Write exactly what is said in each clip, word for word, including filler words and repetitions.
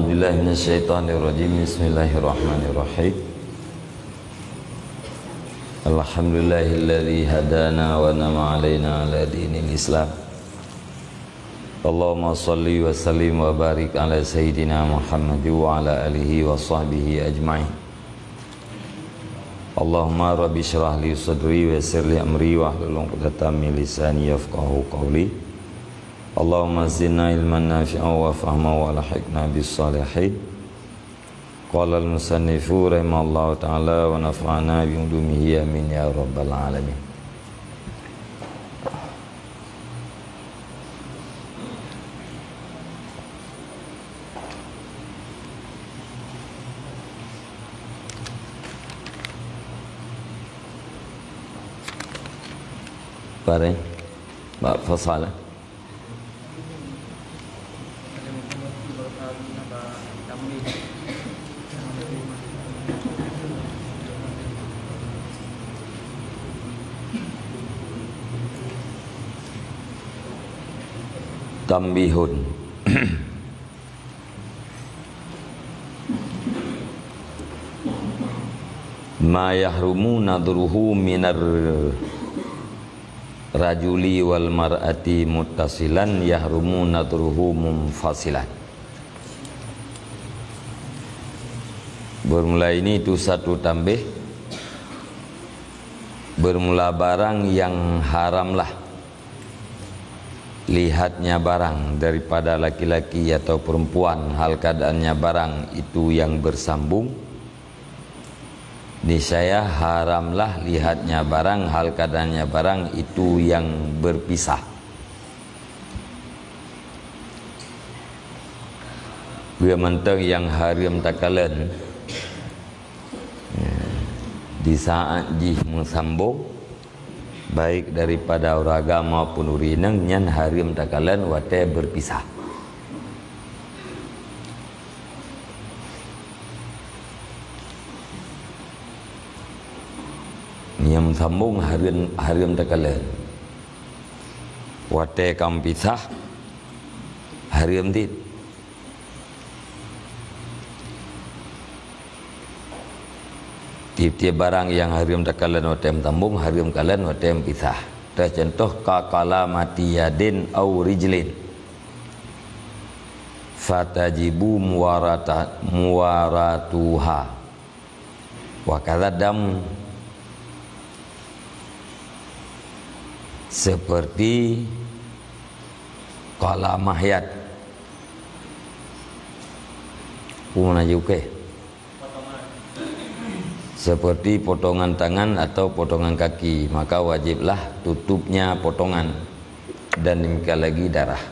Billahi minasyaitonirrajim. Bismillahirrahmanirrahim. Alhamdulillahilladzi hadana wa nama alaina ala dinil Islam. Allahumma shalli wa sallim wa barik ala sayyidina Muhammad wa ala alihi wa sahbihi ajma'in. Allahumma rabbi shrah li sadri wa yassir li amri wahlul 'uqdatam min lisani yafqahu qawli. Allahumma zidna ilman nafi'a wa fahma wa alhiqna bis salihin. Qala al-musannifu rahimahullahu ta'ala wa nafa'ana bi ulumihi amin ya rabbal alamin. Pare, bak fasal, eh? Tanbihun. Ma yahrumu nadhruhu minar rajuli wal mar'ati muttasilan, yahrumu nadhruhu munfasilan. Bermula ini itu satu tambih, bermula barang yang haramlah lihatnya barang daripada laki-laki atau perempuan, hal keadaannya barang itu yang bersambung, niscaya haramlah lihatnya barang, hal keadaannya barang itu yang berpisah. Peue mantong nyang hareuem takalon, ya, di saat jih meusambong, baik daripada ureueng agam maupun ureueng inong, nyan hareuem takalon watée beupisah. Nyang sambong hareuem, hareuem takalon. Watée ka meupisah, hareuem dit. Tieb-tieb barang nyang hareuem takalon watée meusambong, hareuem kalon watée meupisah. Teucontoh ka qalamati yadin au rijlin. Fatajibu muwarata-, muwaratuha. Wa kadza dam. Seperti qalamah yad. Peue makna jih, oke? Seperti potongan tangan atau potongan kaki, maka wajiblah tutupnya potongan dan demikian lagi darah.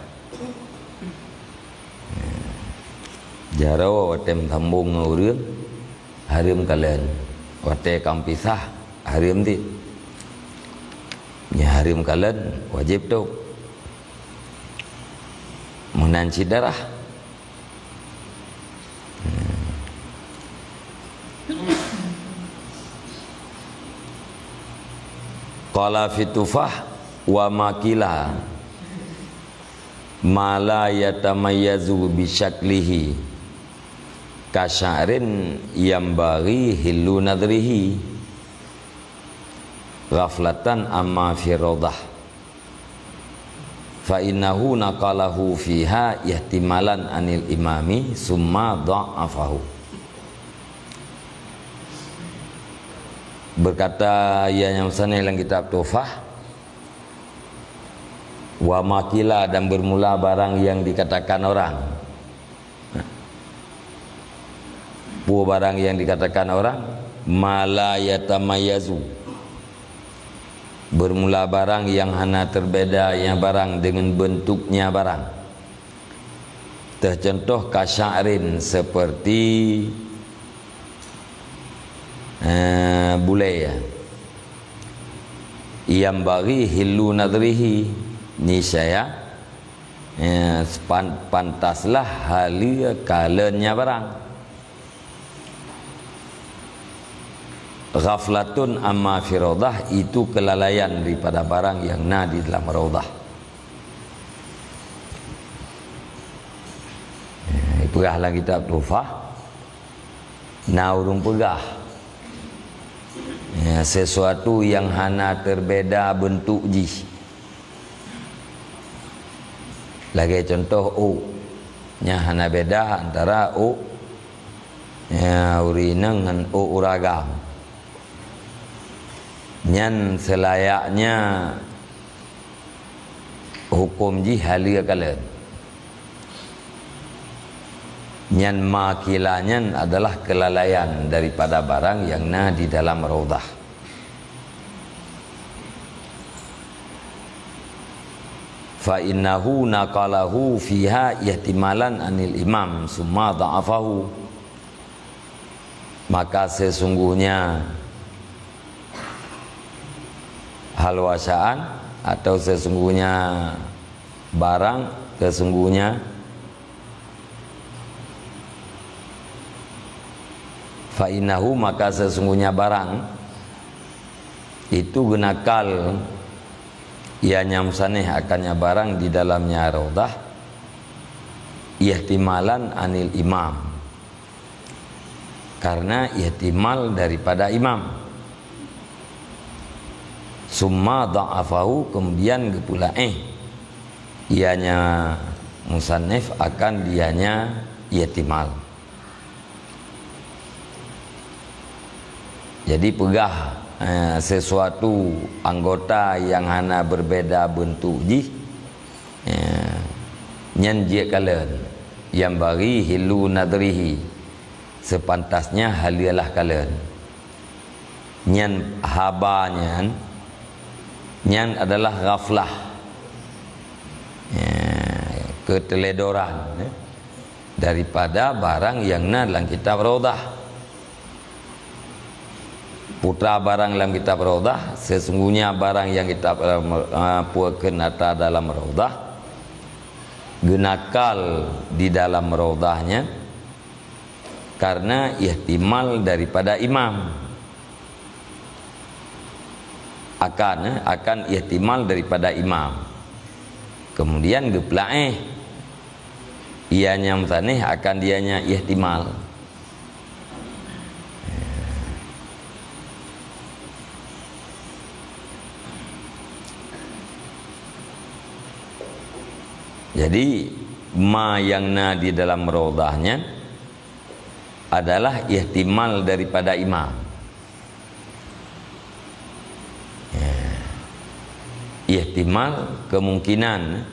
Jaroe watée meusambong ngon ureueng, hareuem kalon. Watée ka meupisah, hareuem dit. Nyang hareuem kalon, wajéb tôb. Meunan cit darah. Qala fi Tuhfah wa ma qila ma la yatamayyazu bi syaklihi ka sya'rin yanbaghi hillu nadhrihi ghaflatan amma fi rawdah. Fa innahu naqalahu fiha ihtimalan anil imami summa dha'afahu. Berkata ia nyang meusané lam kitab Tuhfah, wa ma qila, dan bermula barang yang dikatakan orang. Peue barang yang dikatakan orang? Ma la yatamayyazu. Bermula barang yang hana terbeda nya barang dengan bentuknya barang. Teucontoh ka sya'rin, seperti, eh, bulée, ya. Yanbaghi hillu nadhrihi, niscaya, eh, sepan-, pantaslah haleue kalon nya barang. Ghaflatun amma fi rawdah, itu kelalaian daripada barang yang na di dalam rawdah. Eh, Peugah lam kitab Tuhfah, na ureuëng peugah, ya, sesuatu yang hana terbeda bentuk jih. Lagée contoh ôk, nyan hana beda antara ôk, ya, ureuëng inong ngon ôk ureuëng agam. Nyan seulayaknya huköm jih haleue kalon. Nyan ma qila nyan adalah keulalaian daripada barang nyang na di dalam raudhah. Fa innahu naqalahu fiha ihtimalan anil imam, summa dha'afahu. Maka sesungguhnya hal wasaan atau sesungguhnya barang, sesungguhnya, fa innahu, maka sesungguhnya barang itu geunakal, ianya musannif akannya barang di dalamnya raudhah, ihtimalan anil imam. Karena ihtimal daripada imam. Summa dha'afahu, kemudian geupeulaéh ianya musannif akan dianya ihtimal. Jadi peugah, eh, sesuatu anggota yang hana berbeda bentuk jih, eh, nyan jeuet kalon, yanbaghi hillu nadhrihi, sepantasnya haleulah kalon. Nyan haba nyan, nyan adalah ghaflah, ya, keuteuledoran, ya, daripada barang nyang na lam kitab Raudhah. Putra barang lam kitab Raudhah, sesungguhnya barang nyang kitab, eh, pukeun ata dalam Raudhah, geunakal di dalam Raudhah nyan, karena ihtimal daripada imam. Akan, eh, akan ihtimal daripada imam. Kemudian geupeulaéh, ianya musannif akan dianya ihtimal. Jadi, ma nyang na di dalam Raudhah nyan adalah ihtimal daripada imam. Ya. Ihtimal, kemungkinan,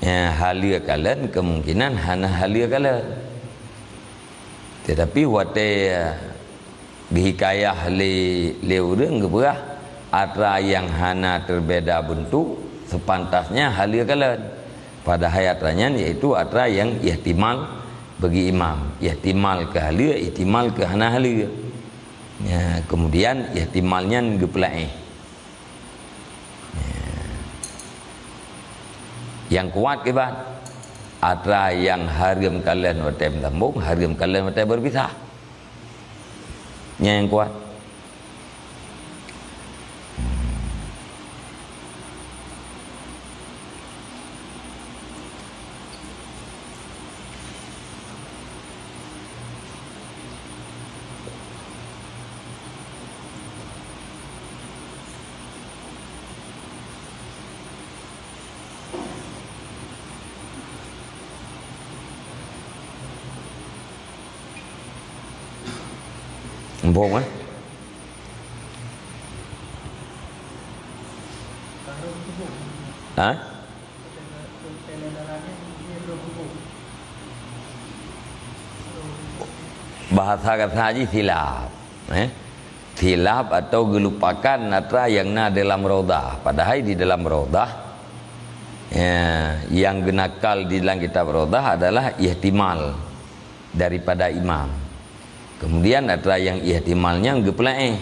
ya, haleue kalon, kemungkinan hana haleue kalon. Tetapi watée, ya, geuhikayah lé, lé ureuëng geupeugah, atra nyang hana teubeda beuntuk, sepantasnya haleue kalon. Padahai atra nyan yaitu atra nyang ihtimal bagi imam. Ihtimal keu haleue, ihtimal keu hana haleue. Ya, kemudian ihtimal nyan geupeulaéh. Ya. Nyang kuat kiban, atra nyang hareuem kalon watée meusambong, hareuem kalon watée beurepisah. Nyan nyang kuat. Embong, eh? Ha? Bahasa kata haji silap, eh? Silap atau geulupakan atra nyang na dalam Raudhah. Padahai di dalam Raudhah, ya, nyang geunakal di dalam kitab Raudhah adalah ihtimal daripada imam. Kemudian atra nyang ihtimal nyan geupeulaéh.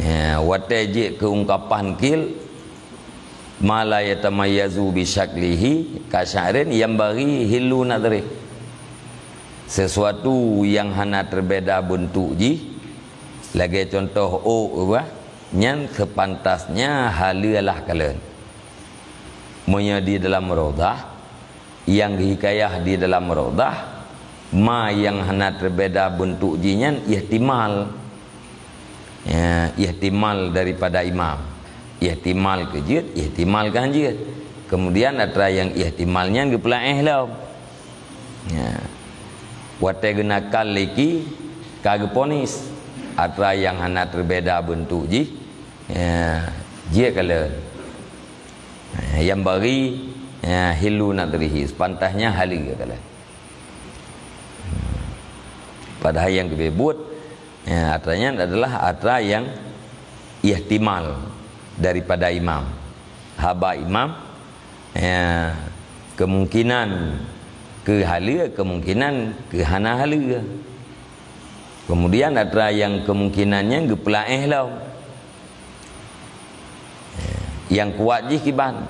Ya, watée jeuet keu ungkapan qil, ma la yatamayyazu bi syaklihi ka sya'rin yanbaghi hillu nadhrih. Sesuatu nyang hana teubeda beuntuk jih, lagée cuntoh ôk, bah, nyan sepantasnya haleue lah kalon. Meunyoe di dalam Raudhah, nyang hikayah di dalam Raudhah, ma nyang hana teubeda beuntuk jih nyan ihtimal. Ya, ihtimal daripada imam. Ihtimal keu jeuet, ihtimal keu hanjeuet. Kemudian atra nyang ihtimal nyan geupeulah éh lom. Ya. Watée geunakal liki ka geuponis, atra nyang hana teubeda beuntuk jih, ya, jeuet kalon. Ya, nyang bari, ya, hilu nadrihi, sepantasnya haleue kalon. Padahai nyang geubeuet, ya, atra nyan adalah atra nyang ihtimal daripada imam. Haba imam, ya, kemungkinan keu haleue, kemungkinan keu hana haleue. Kemudian atra nyang kemungkinan nyan geupeulah éh lom. Nyang kuat jih kiban.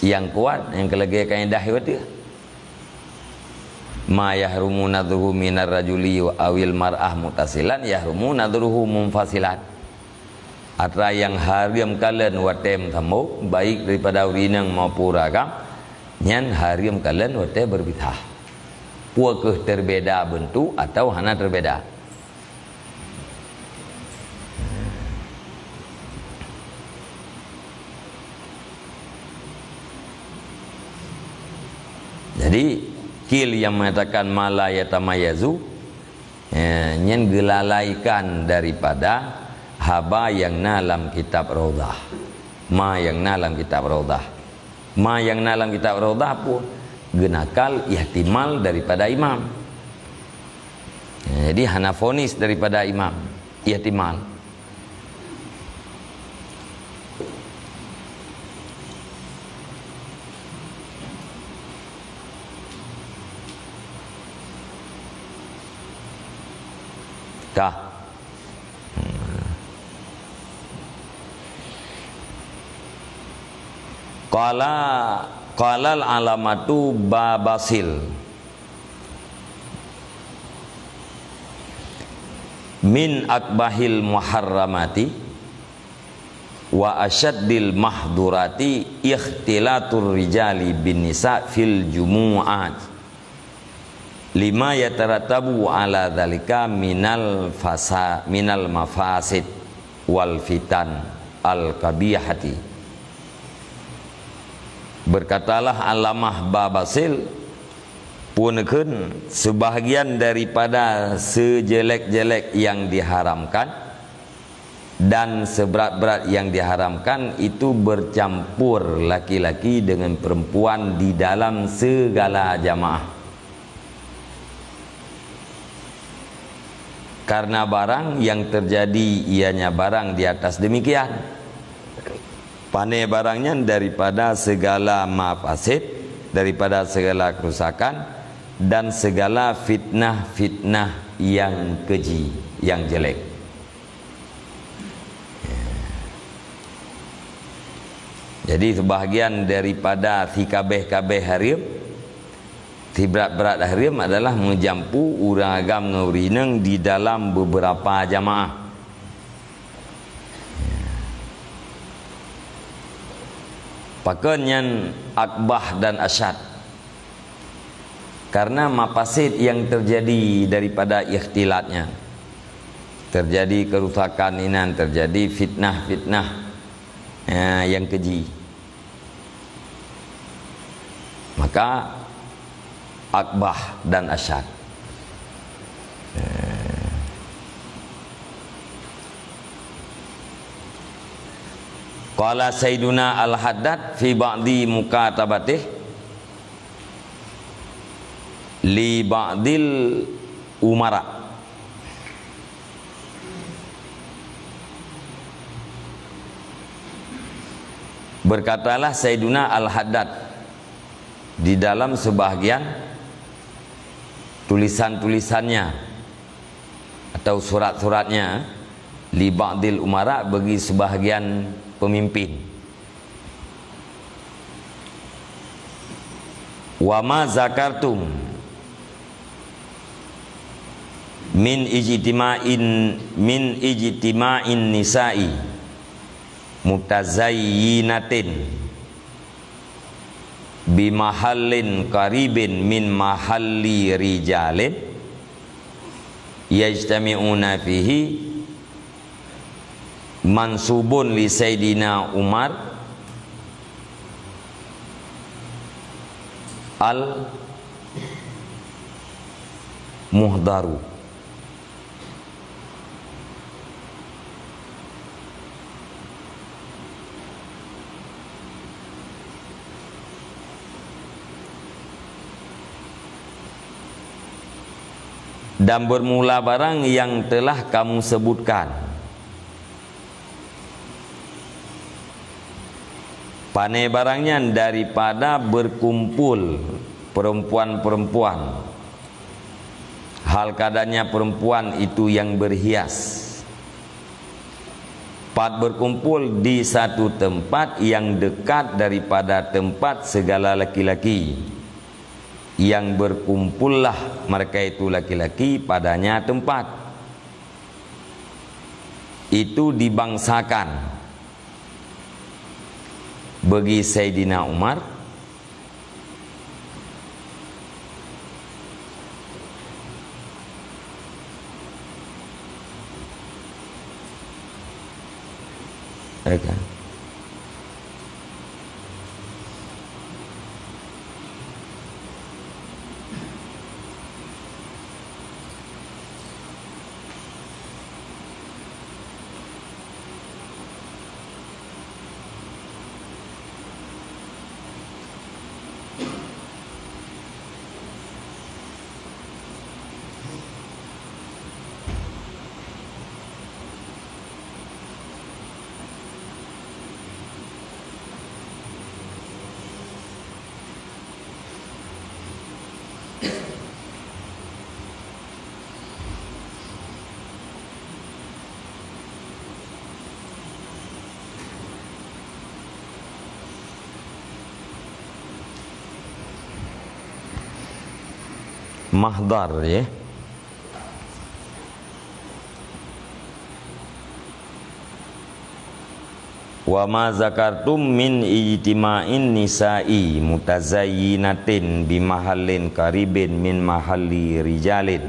Nyang kuat, nyang keu lagée kaedah watée. Ma yahrumu nadhruhu minar rajuli awil mar'ah muttasilan, yahrumu nadhruhu munfasilan. Atra nyang hareuem kalon watée meusambong, baik daripada ureuëng inong maupun ureuëng agam, nyan hareuem kalon watée beurepisah. Peu kheueh teubeda beuntuk atawa hana teubeda. Jadi, qil nyang menyatakan ma la yatamayyazu, eh, nyan geulalaikan daripada haba nyang na lam kitab Raudhah. Ma nyang na lam kitab Raudhah. Ma nyang na lam kitab Raudhah pun geunakal ihtimal daripada imam. Ya, jadi hana fonis daripada imam, ihtimal. Ka. Qala, qalal alamatu babasil. Min akbahil muharramati wa asyaddil mahdurati ikhtilatur rijali bin nisa fil jumu'at. Lima yatarattabu ala dzalika minal fasa-, minal mafasid wal fitan al kabihati. Berkatalah Allamah Babasil, pun kheun, sebahagian daripada sejelek-jelek yang diharamkan dan seberat-berat yang diharamkan itu bercampur laki-laki dengan perempuan di dalam segala jamaah. Karena barang yang terjadi ianya barang di atas demikian. Pane barang nyan daripada segala mafasid, daripada segala kerusakan, dan segala fitnah-fitnah yang keji, yang jelek. Jadi, sebahagian daripada sikabeh-kabeh hareuem, sibrat-brat hareuem adalah meujampu ureuëng agam ngon ureuëng inong di dalam beberapa jamaah. Pakon nyan akbah dan asyad? Karena mafasid yang terjadi daripada ikhtilatnya. Terjadi kerusakan inan, terjadi fitnah-fitnah, ya, yang keji. Maka, akbah dan asyad. Qala Sayyiduna Al-Haddad fi ba'di mukatabatih li ba'dil umara. Berkatalah Sayyiduna Al-Haddad di dalam sebahagian tulisan-tulisannya atau surat-suratnya, li ba'dil umara, bagi sebahagian pemimpin. Wa ma zakartum min ijtima'in, min ijtima'in nisa'i mutazayyinatin Bimahallin qaribin min mahalli rijalin yajtami'una fihi, mansubun li Sayyidina Umar al-muhdaru. Dan bermula barang yang telah kamu sebutkan. Pane barang nyan? Daripada berkumpul perempuan-perempuan. Hal keadaannya perempuan itu yang berhias. Pat berkumpul di satu tempat yang dekat daripada tempat segala laki-laki. Yang berkumpullah mereka itu laki-laki padanya tempat. Itu dibangsakan bagi Saidina Umar. Ya kan? Mahdhar, ya. Wa ma zakartum min ijtima'in nisa'i mutazayyinatin bimahallin qaribin min mahalli rijalin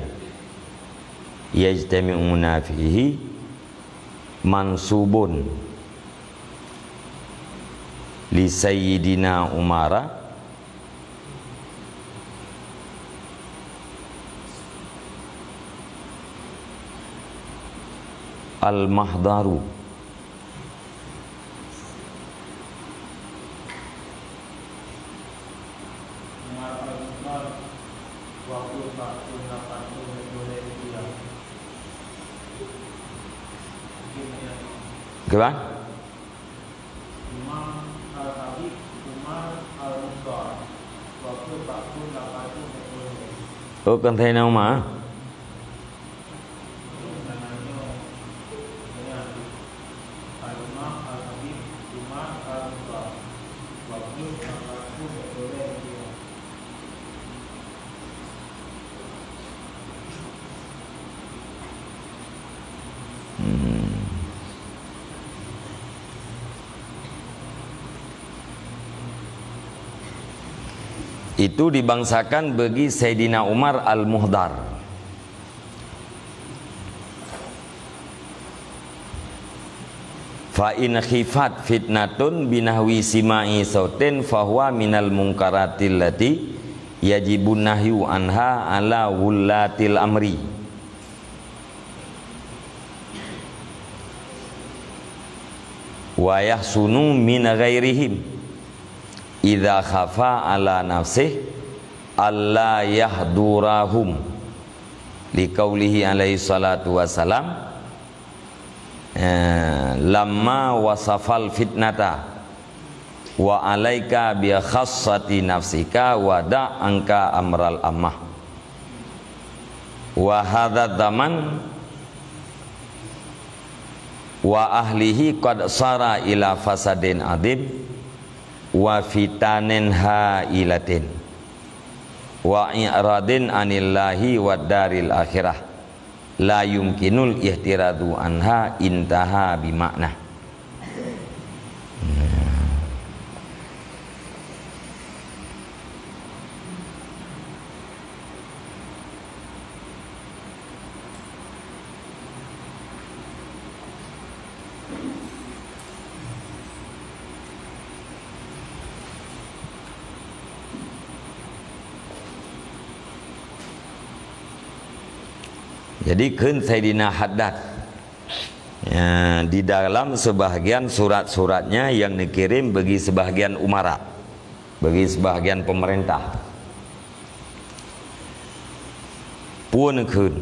yajtami'una fihi mansubun li Sayyidina Umara al-mahdharu. Keuban? Imam Al-Habib Umar Al-Mukhtar, waktu tahun lapan ratus empat puluh lima. Oh, kon Saidina Umar. Al-Imam Al-Habib Umar Al-Mukhtar, waktu lapan ratus empat puluh lima. Hmm. Itu dibangsakan bagi Saidina Umar Al-Muhdhar. Fa in khifat fitnatun binahwi sima'i sautin fahuwa minal mungkaratil lati yajibun nahyu anha ala wulatil amri. Wa yahsunu min ghairihim idza khafa ala nafsih alla yahdurahum. Liqaulihi alaihi salatu wassalam, eh, lamma wasafal fitnata wa alaika bi khassati nafsika wa da' anka amral ammah. Wa hadza zaman wa ahlihi qad sara ila fasadin adim wa fitanin hailatin wa i'radin anillahi wad daril akhirah la yumkinul ihtiradu anha intaha bi makna. Jadi kheun Saidina Haddad, ya, di dalam sebahagian surat-suratnya yang dikirim bagi sebahagian umara, bagi sebahagian pemerintah. Pun kheun.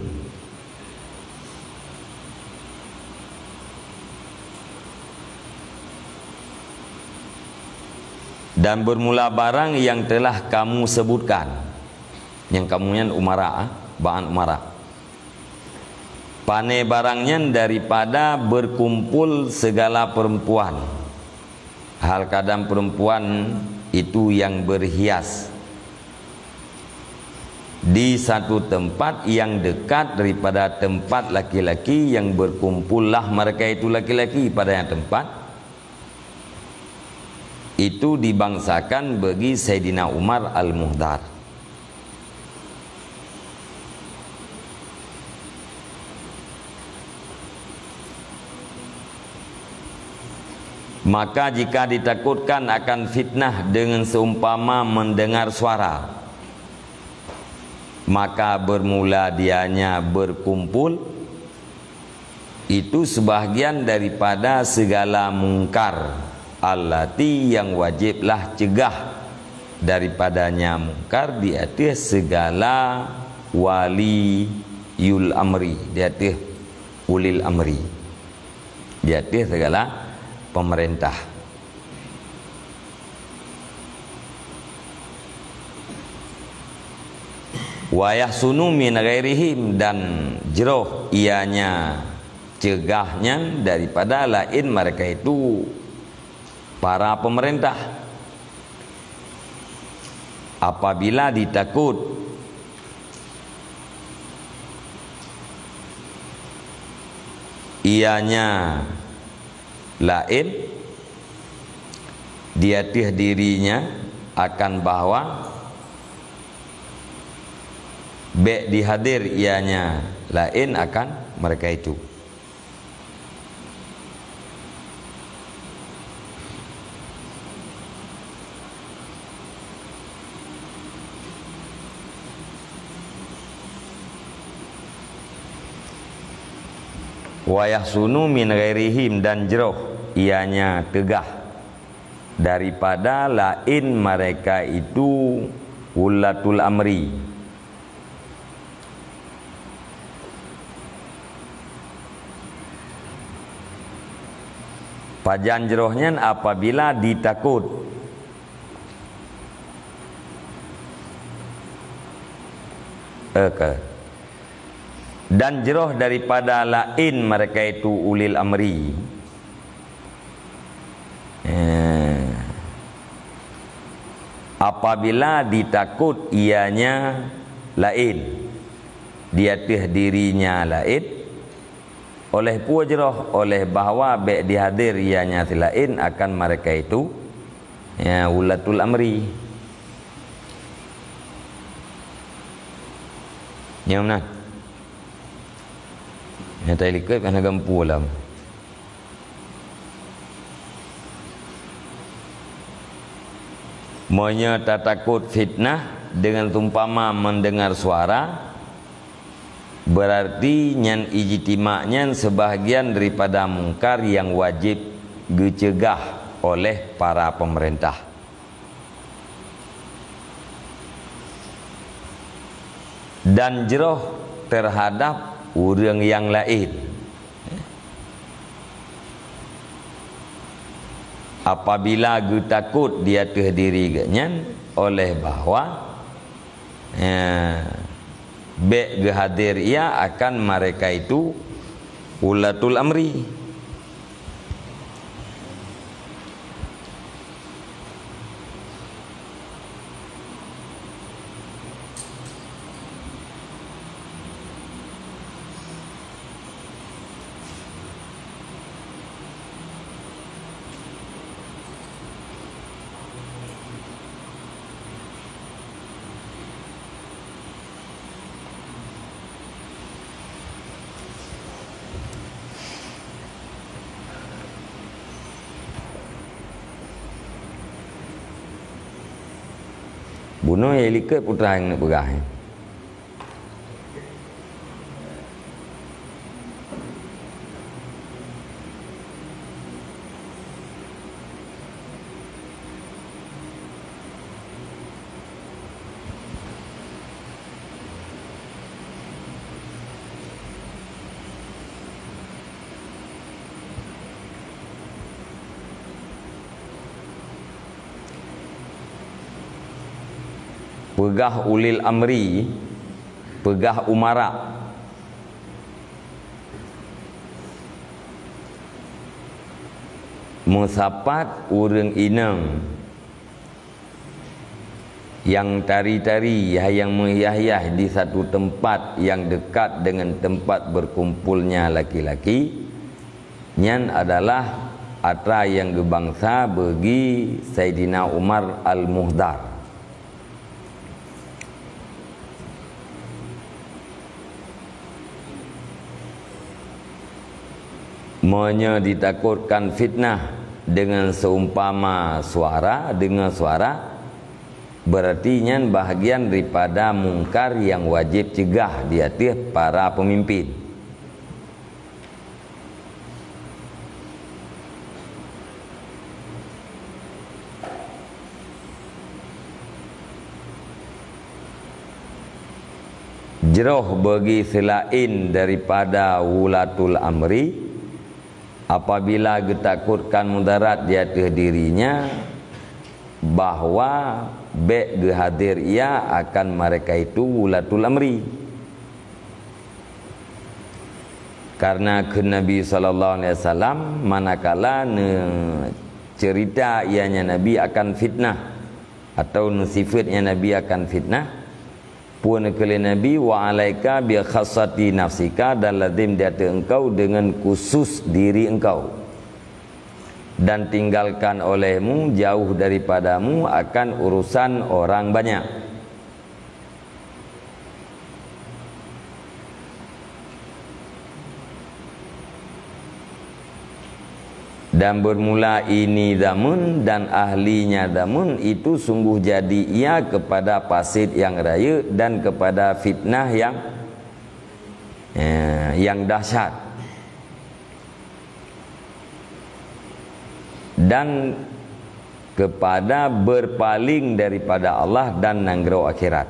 Dan bermula barang yang telah kamu sebutkan. Nyang kamu nyan umara, ah, ba'an umara. Pané barang nyan daripada berkumpul segala perempuan. Hal kadang perempuan itu yang berhias. Di satu tempat yang dekat daripada tempat laki-laki yang berkumpullah mereka itu laki-laki pada yang tempat, itu dibangsakan bagi Saidina Umar Al-Muhdar. Maka jika ditakutkan akan fitnah dengan seumpama mendengar suara, maka bermula dianya berkumpul, itu sebahagian daripada segala mungkar, allati yang wajiblah cegah daripadanya mungkar di ateueh segala waliyul amri, di ateueh ulil amri, di ateueh segala pemerintah. Wa yahsunu min ghairihim, dan jroh ianya cegah nyan daripada laén mereka itu para pemerintah. Apabila ditakut ianya laén di ateueh dirinya akan bahwa bék dihadir ianya laén akan mereka itu. Wa yahsunu min ghairihim, dan jroh ianya teugah daripada laén mereka itu wulatul amri. Pajan jroh nyan apabila ditakut. Oke. Dan jroh daripada laén mereka itu ulil amri. Eh, apabila ditakut ianya laén, di ateueh dirinya laén, oleh peue jroh, oleh bahwa bék dihadir ianya si laén akan mereka itu, ya, ulatul amri. Nyang meunan. Nyang tadi likot hana gampông lam. Meunyoe tatakot fitnah deungon seumpama mendengar suara, berarti nyan ijtimak nyan sebahagian daripada mungkar nyang wajéb geuceugah oleh para pemerintah. Dan jroh terhadap ureuëng nyang laén. Apabila geutakot di ateueh diri geuhnyan oleh bahwa, ya, bék geuhadir ia akan mereka itu ulatul amri. Bunoe likot putra nyang neupeugah. Peugah ulil amri, peugah umara. Meusapat ureuëng inong nyang tari-tari, nyang meuhiah-hiah di satu tempat nyang dekat dengan tempat berkumpulnya laki-laki, nyan adalah atra nyang geubangsa bagi Saidina Umar Al-Muhdar. Meunyoe ditakutkan fitnah dengan seumpama suara, deungoe suara, berarti nyan bahagian daripada mungkar nyang wajéb cegah di ateueh para peumimpin. Jroh bagi seulaén daripada wulatul amri, apabila geutakutkan mudarat di ateueh dirinya, bahwa bék geuhadér ia akan mereka itu wulatul amri. Karena kheun Nabi sallallahu alaihi wasallam, manakala neuceurita ianya Nabi akan fitnah, atau neusifeuet ianya Nabi akan fitnah, peue neukheun lé Nabi, "Wa alaika bi khassati nafsika," dan lazim di ateueh engkau dengan khusus diri engkau. Dan tinggalkan olehmu, jauh daripadamu akan urusan orang banyak. Dan bermula ini zamun dan ahlinya zamun itu sungguh jadi ia kepada paséd nyang rayeuk dan kepada fitnah nyang, eh, nyang dahsyat. Dan kepada berpaling daripada Allah dan nanggroe akhirat,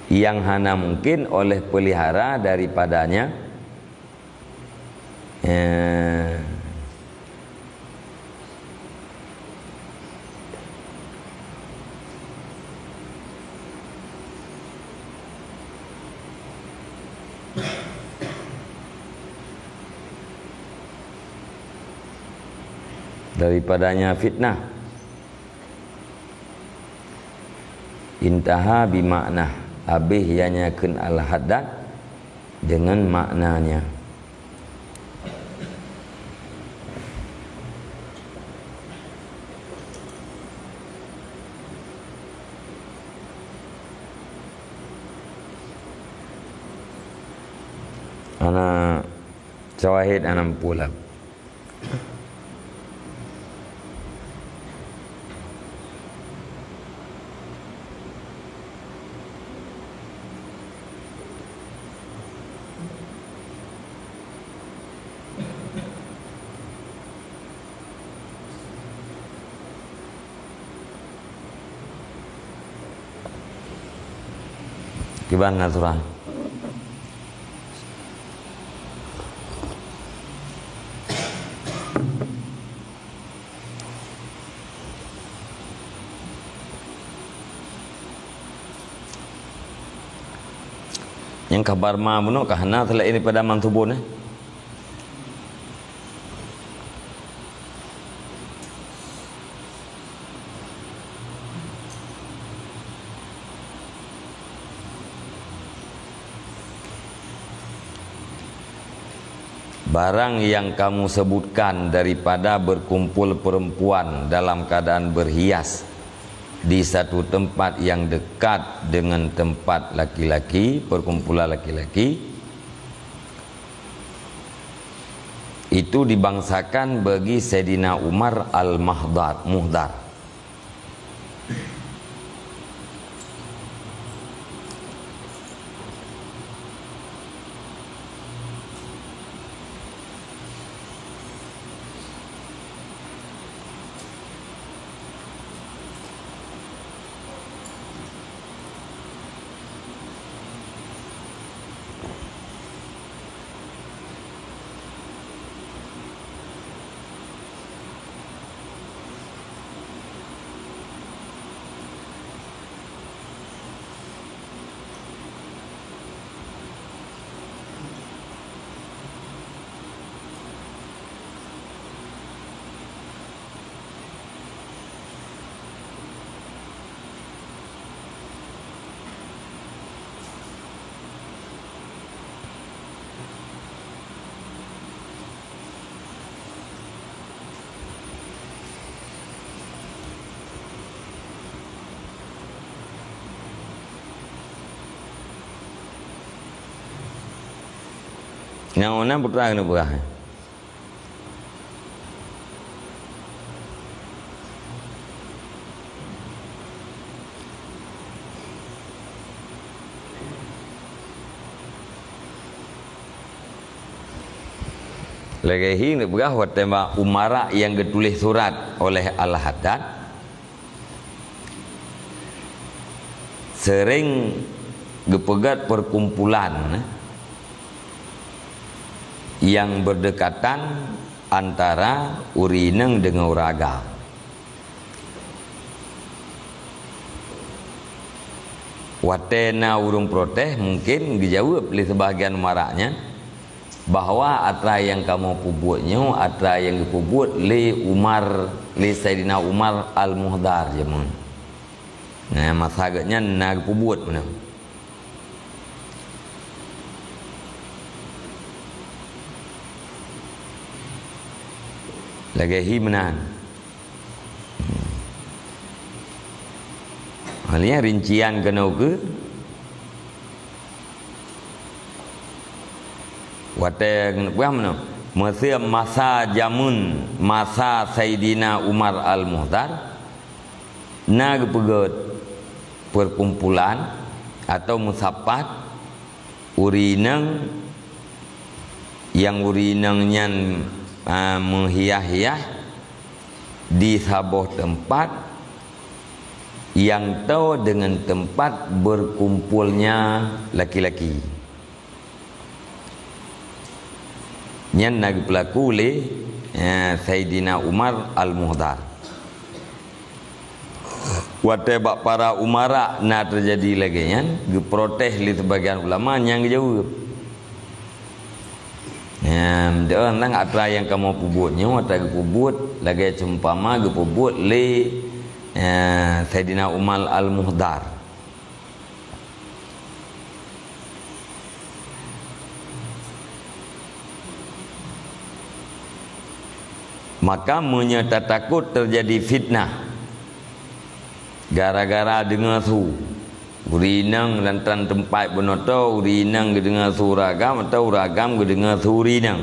nyang hana mungkin oleh peulihara daripadanya, eh, daripadanya fitnah. Intaha bimakna, habéh ianya kheun Al-Haddad dengan maknanya. Hana syawahid, hana meupulang. Kiban aturan. Nyang kabar ma bunoe ka hana teulak ini pada mantubo neh. Barang yang kamu sebutkan daripada berkumpul perempuan dalam keadaan berhias di satu tempat yang dekat dengan tempat laki-laki, perkumpulan laki-laki, itu dibangsakan bagi Saidina Umar Al-Mahdar, Muhdar. Nyang na putra keuneuk peugah. Lagée hi neupeugah watée ma-, umara nyang geutuléh surat oleh Al-Haddad, seuréng geupeugét perkumpulan nyang berdekatan antara ureuëng inong deungon ureuëng agam. Watée na ureuëng protes, mungken geujaweueb lé seubahagian umara nyan bahwa atra nyang kamoe peubuet nyoe atra nyang geupeubuet lé Umar, lé Saidina Umar Al-Muhdar jameun. Nah, masa geuh nyan na geupeubuet meunan. Lagée hi meunan. Hal nyan rincian keunoe keuh. Watée keuneuk peugah meunoe, meusé masa jameun, masa Saidina Umar Al-Muhdar, na geupeugét perkumpulan atau meusapat ureuëng inong nyang ureuëng inong nyan, a, meuhiah-hiah di saboh teumpat nyang toe deungon teumpat berkumpulnya laki-laki. Nyan na geupeulaku lé, eh, Saidina Umar Al-Muhdar. Watée bak para umara na teujadi lagée nyan, geuprotes lé seubagian ulama nyang geujaweueb. Nyan, deuh nang atra nyang kamoe peubuet nyoe, atra geupeubuet lagée seumpama geupeubuet lé, eh, Saidina Umar Al-Muhdar. Maka meunyoe tatakot teujadi fitnah gara-gara deungoe su, ureuëng inong lantaran teumpat bunoe toe, ureuëng inong geudeungoe su ureuëng agam, atawa ureuëng agam geudeungoe su ureuëng inong,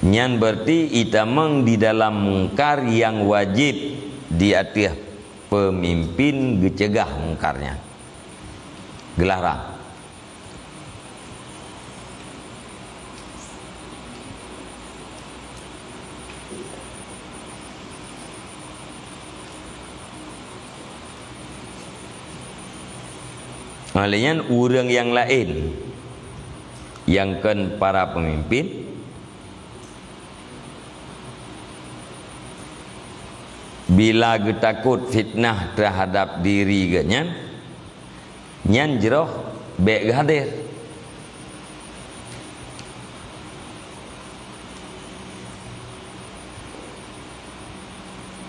nyan berarti itamong di dalam mungkar nyang wajéb di ateueh peumimpén geuceugah mungkar nyan. Geularang. Lheueh nyan ureuëng nyang laén nyang kon para peumimpén, bila geutakot fitnah teuhadab diri geuhnyan, nyan jroh bék geuhadér.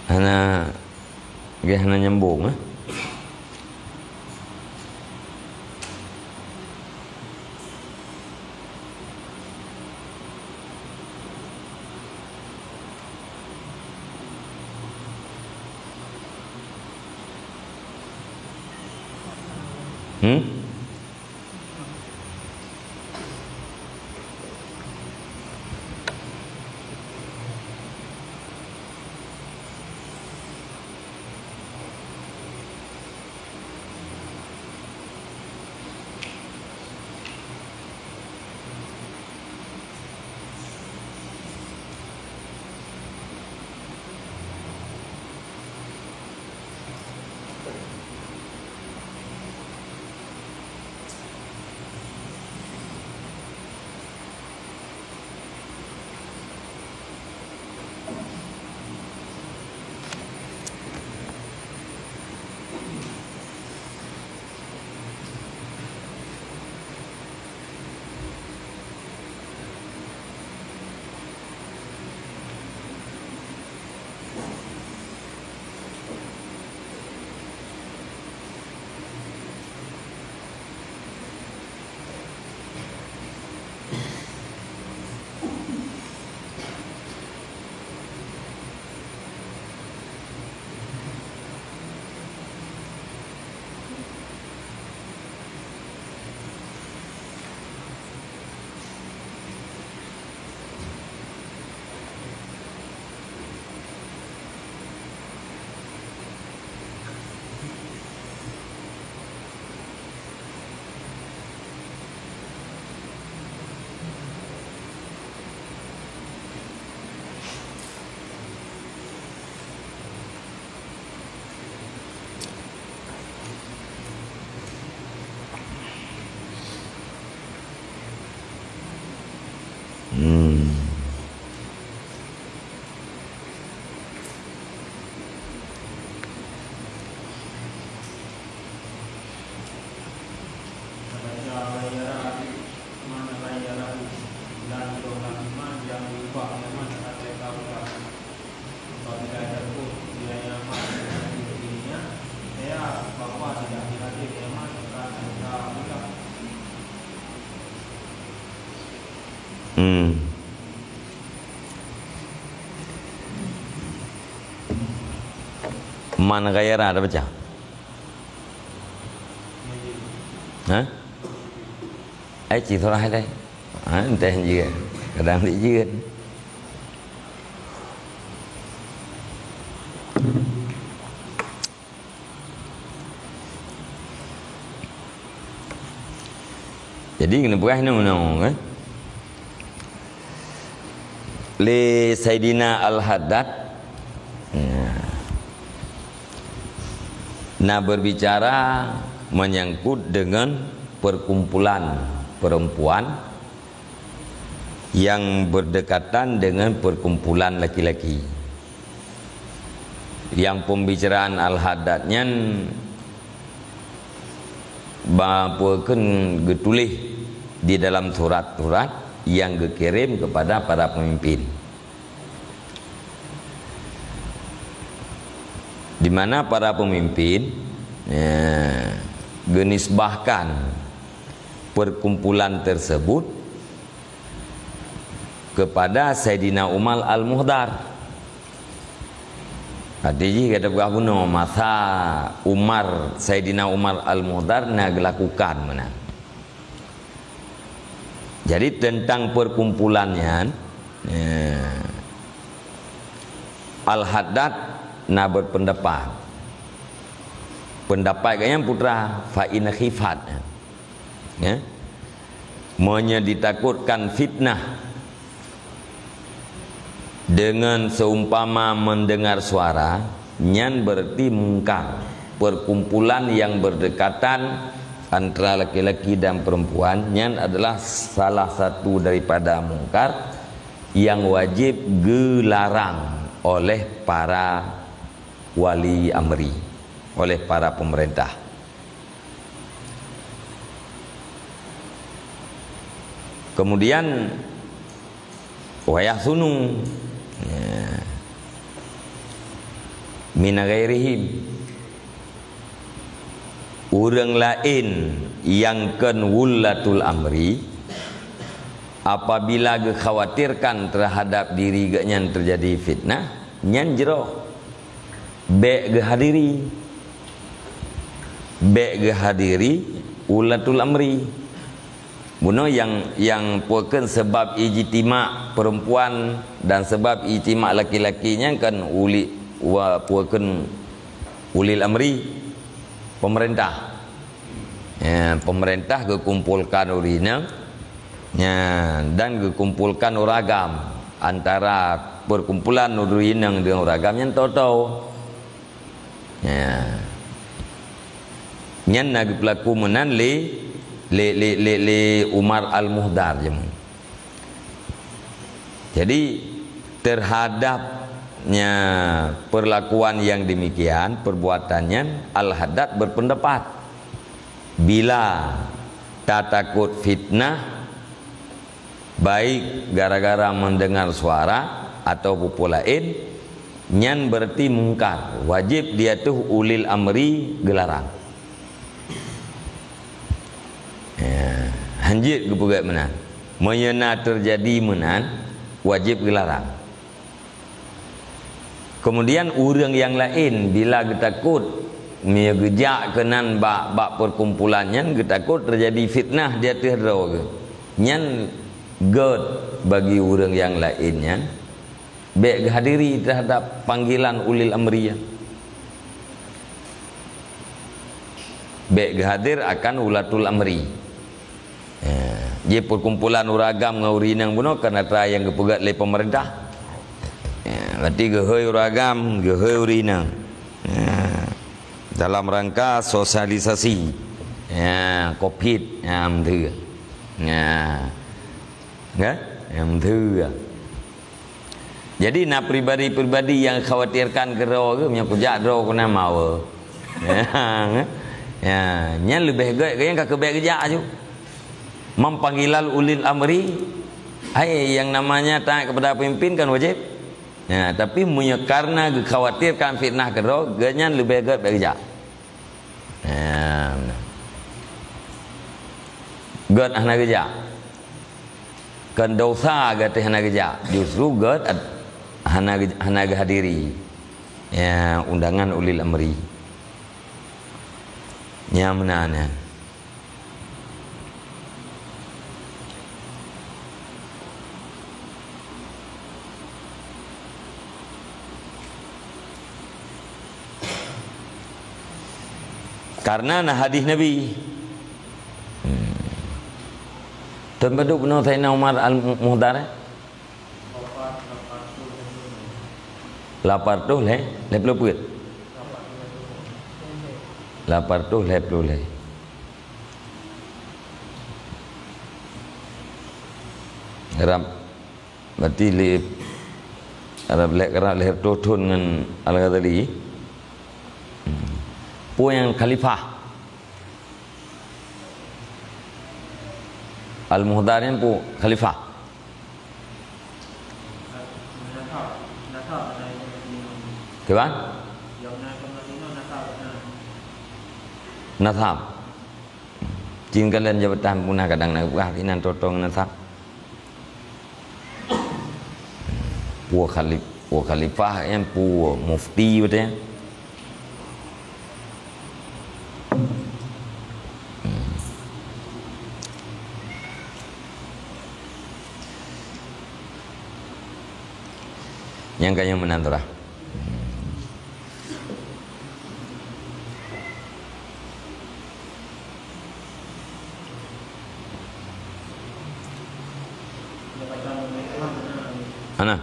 Hana, geh hana nyambung, eh? Hmm? Hmm. Man ghaira ada baca? Ha? Ai, ci surah deh. Ha, entah juga. Kadang dia juga. Jadi, keuneuk peugah nyoe meunoe, kan? Lé Saidina Al-Haddad, ya, na berbicara menyangkut dengan perkumpulan perempuan yang berdekatan dengan perkumpulan laki-laki. Yang pembicaraan Al-Haddad nyan ba-, peue kheun geutuléh di dalam surat-surat yang geukirém kepada para pemimpin. Di mana para pemimpin, eh, geunisbahkan perkumpulan tersebut kepada Saidina Umar Al-Muhdar. Arti jih gata peugah bunoe, masa Umar, Saidina Umar Al-Muhdar na geulakukan meunan. Jadi, tentang perkumpulan nyan, eh, Al-Haddad na berpendapat. Pendapat gobnyan putra, fa in khifat. Ya. Meunyoe ditakutkan fitnah dengan seumpama mendengar suara, nyan berarti mungkar. Perkumpulan yang berdekatan antara laki-laki dan perempuan, nyan adalah salah satu daripada mungkar yang wajib geularang oleh para wali amri, oleh para pemerintah. Kemudian, wayah sunu, ya, mina ghairihim, ureuëng laén nyang kon wulatul amri, apabila geukhawatirkan terhadap diri geuhnyan terjadi fitnah, nyan jroh. Bék geuhadiri. Bék geuhadiri ulatul amri. Bunoe nyang, nyang peue kheun sebab ijtima' perempuan dan sebab ijtima' laki-laki nyan kan uli, wa, peue kheun ulil amri, pemerintah. Ya, pemerintah geukumpolkan ureuëng inong, ya, dan geukumpolkan ureuëng agam antara perkumpulan ureuëng inong deungon ureuëng agam nyan toe-toe. Ya. Nyan na geupeulaku meunan lé, lé, lé, lé, lé Umar Al-Muhdar jameun. Jadi, terhadap nya perlakuan yang demikian, perbuatan nyan, Al-Haddad berpendapat, bila tatakot fitnah, baik gara-gara mendengar suara atau peue-peue laén, nyan berarti mungkar, wajib di ateueh ulil amri geularang. Ya, hanjeuet geupeugét meunan. Meunyoe na teujadi meunan, wajéb geularang. Keumudian, ureuëng nyang laén bila geutakot, meunyoe geujak keunan bak, bak peukumpulan nyan, geutakot teujadi fitnah di ateueh droe geuh, nyan gét bagi ureuëng nyang laén nyan. Bék geuhadiri teuhadab panggilan ulil amri nyan. Bék geuhadir akan ulatul amri. Ya, jih peukumpulan ureuëng agam ngon ureuëng inong bunoe kan atra nyang geupeugét lé peumeurintah. Ya, berarti geuhôi ureuëng agam, geuhôi ureuëng inong. Ya, dalam rangka sosialisasi. Ya, covid. Ya, beutôi. Ya. Kan? Ya, beutôi. Jadi, na pribadi-pribadi nyang khawatirkan keu droe geuh, meunyoe kujak droe keunan mawe. Ya, nyan leubeh gét geuh nyang ka keu bék geujak aju. Mempanggilan ulil amri, hai, yang namanya taat kepada pemimpin kan wajib. Ya, tapi meunyoe karena geukhawatirkan fitnah keu droe, gét nyan leubeh gét bék geujak. Ya, gét hana geujak. Kon dosa gata hana geujak, justru gata hana geu-, hana geuhadiri, ya, undangan ulil amri. Nyang meunan nyan. Karena na hadis Nabi. Hmm. Tuan padub bunoe Saidina Umar Al-Muhdar, eh? Lapan reutôh lhèe, lhèe ploh peuet. Lapan reutôh lhèe ploh lhèe. Rab, berarti lé, rab lhèe, rab lhèe reutôh thôn ngon Al-Ghazali. Hmm. Peue nyang khalifah? Al-Muhdar nyan peue khalifah? Kiban? Nasab. Jih kalon jabatan puna kadang na peugah inan totong nasab. Peue khali-, peue khalifah nyan peue mufti beutôi nyan. Hmm. Nyang ka nyang meunan tu lah. Hana.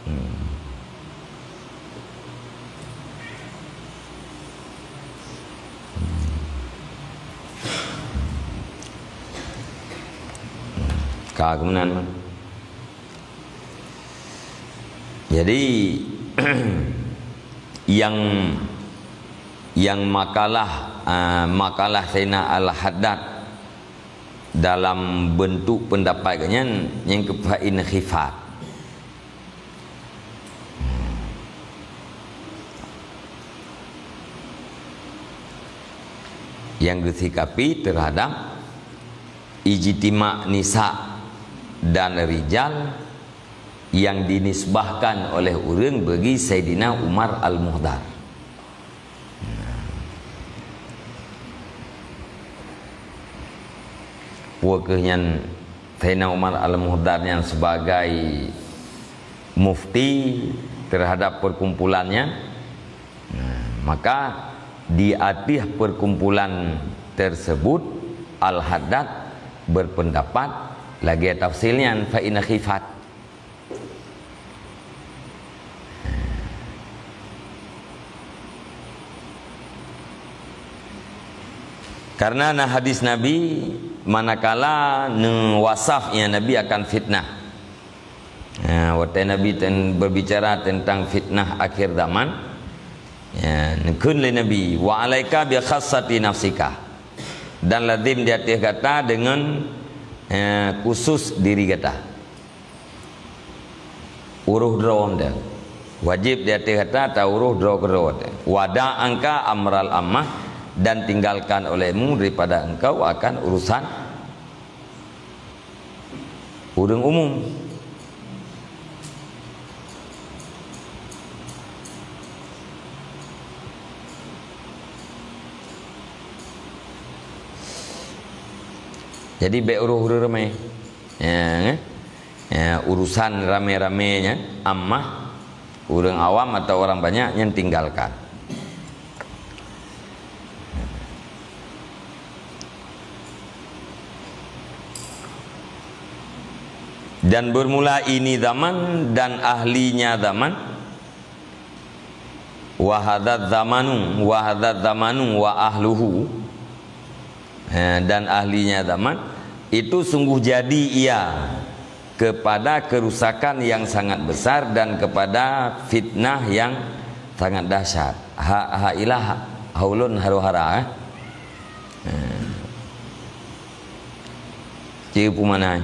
Hmm. Ka keunan mah. Jadi, yang, yang makalah, ah, makalah Saidina Al-Haddad dalam bentuk pendapat nyan, nyang keu fa in khifat. Nyang geusikapi terhadap ijtima' nisa dan rijal yang dinisbahkan oleh ureuëng bagi Saidina Umar Al-Muhdar. Peue kheueh nyan Saidina Umar Al-Muhdar nyan sebagai mufti terhadap perkumpulan nyan? Nah, maka di ateueh perkumpulan tersebut, Al-Haddad berpendapat lagée tafsil nyan, fa in khifat. Karena na hadis Nabi, manakala neuwasaf, ya, Nabi akan fitnah. Nah, watée Nabi ten-, berbicara tentang fitnah akhir zaman, ya, neukheun lé Nabi, "Wa alaika bi khassati nafsika." Dan lazim di ateueh gata deungon, eh, khusus diri gata. Uroh droe teuh. Wajéb di ateueh gata ta uroh droe keudroe teuh. Wada' anka amral ammah, dan tinggalkan olehmu daripada engkau akan urusan ureuëng umum. Jadi, bék uroh ureuëng ramé. Ya, eh? Ya, urusan ramé-ramé nyan, ammah, ureuëng awam atau orang banyak nyan tinggalkan. Dan bermula ini zaman dan ahlinya zaman, wa hadzadz zamanu, wa hadzadz zamanu wa ahluhu, eh, dan ahlinya zaman, itu sungguh jadi ia kepada kerusakan yang sangat besar dan kepada fitnah yang sangat dahsyat. Ha, ha ilah, ha ulôn haru-hara, eh. Eh. Ci peue makna?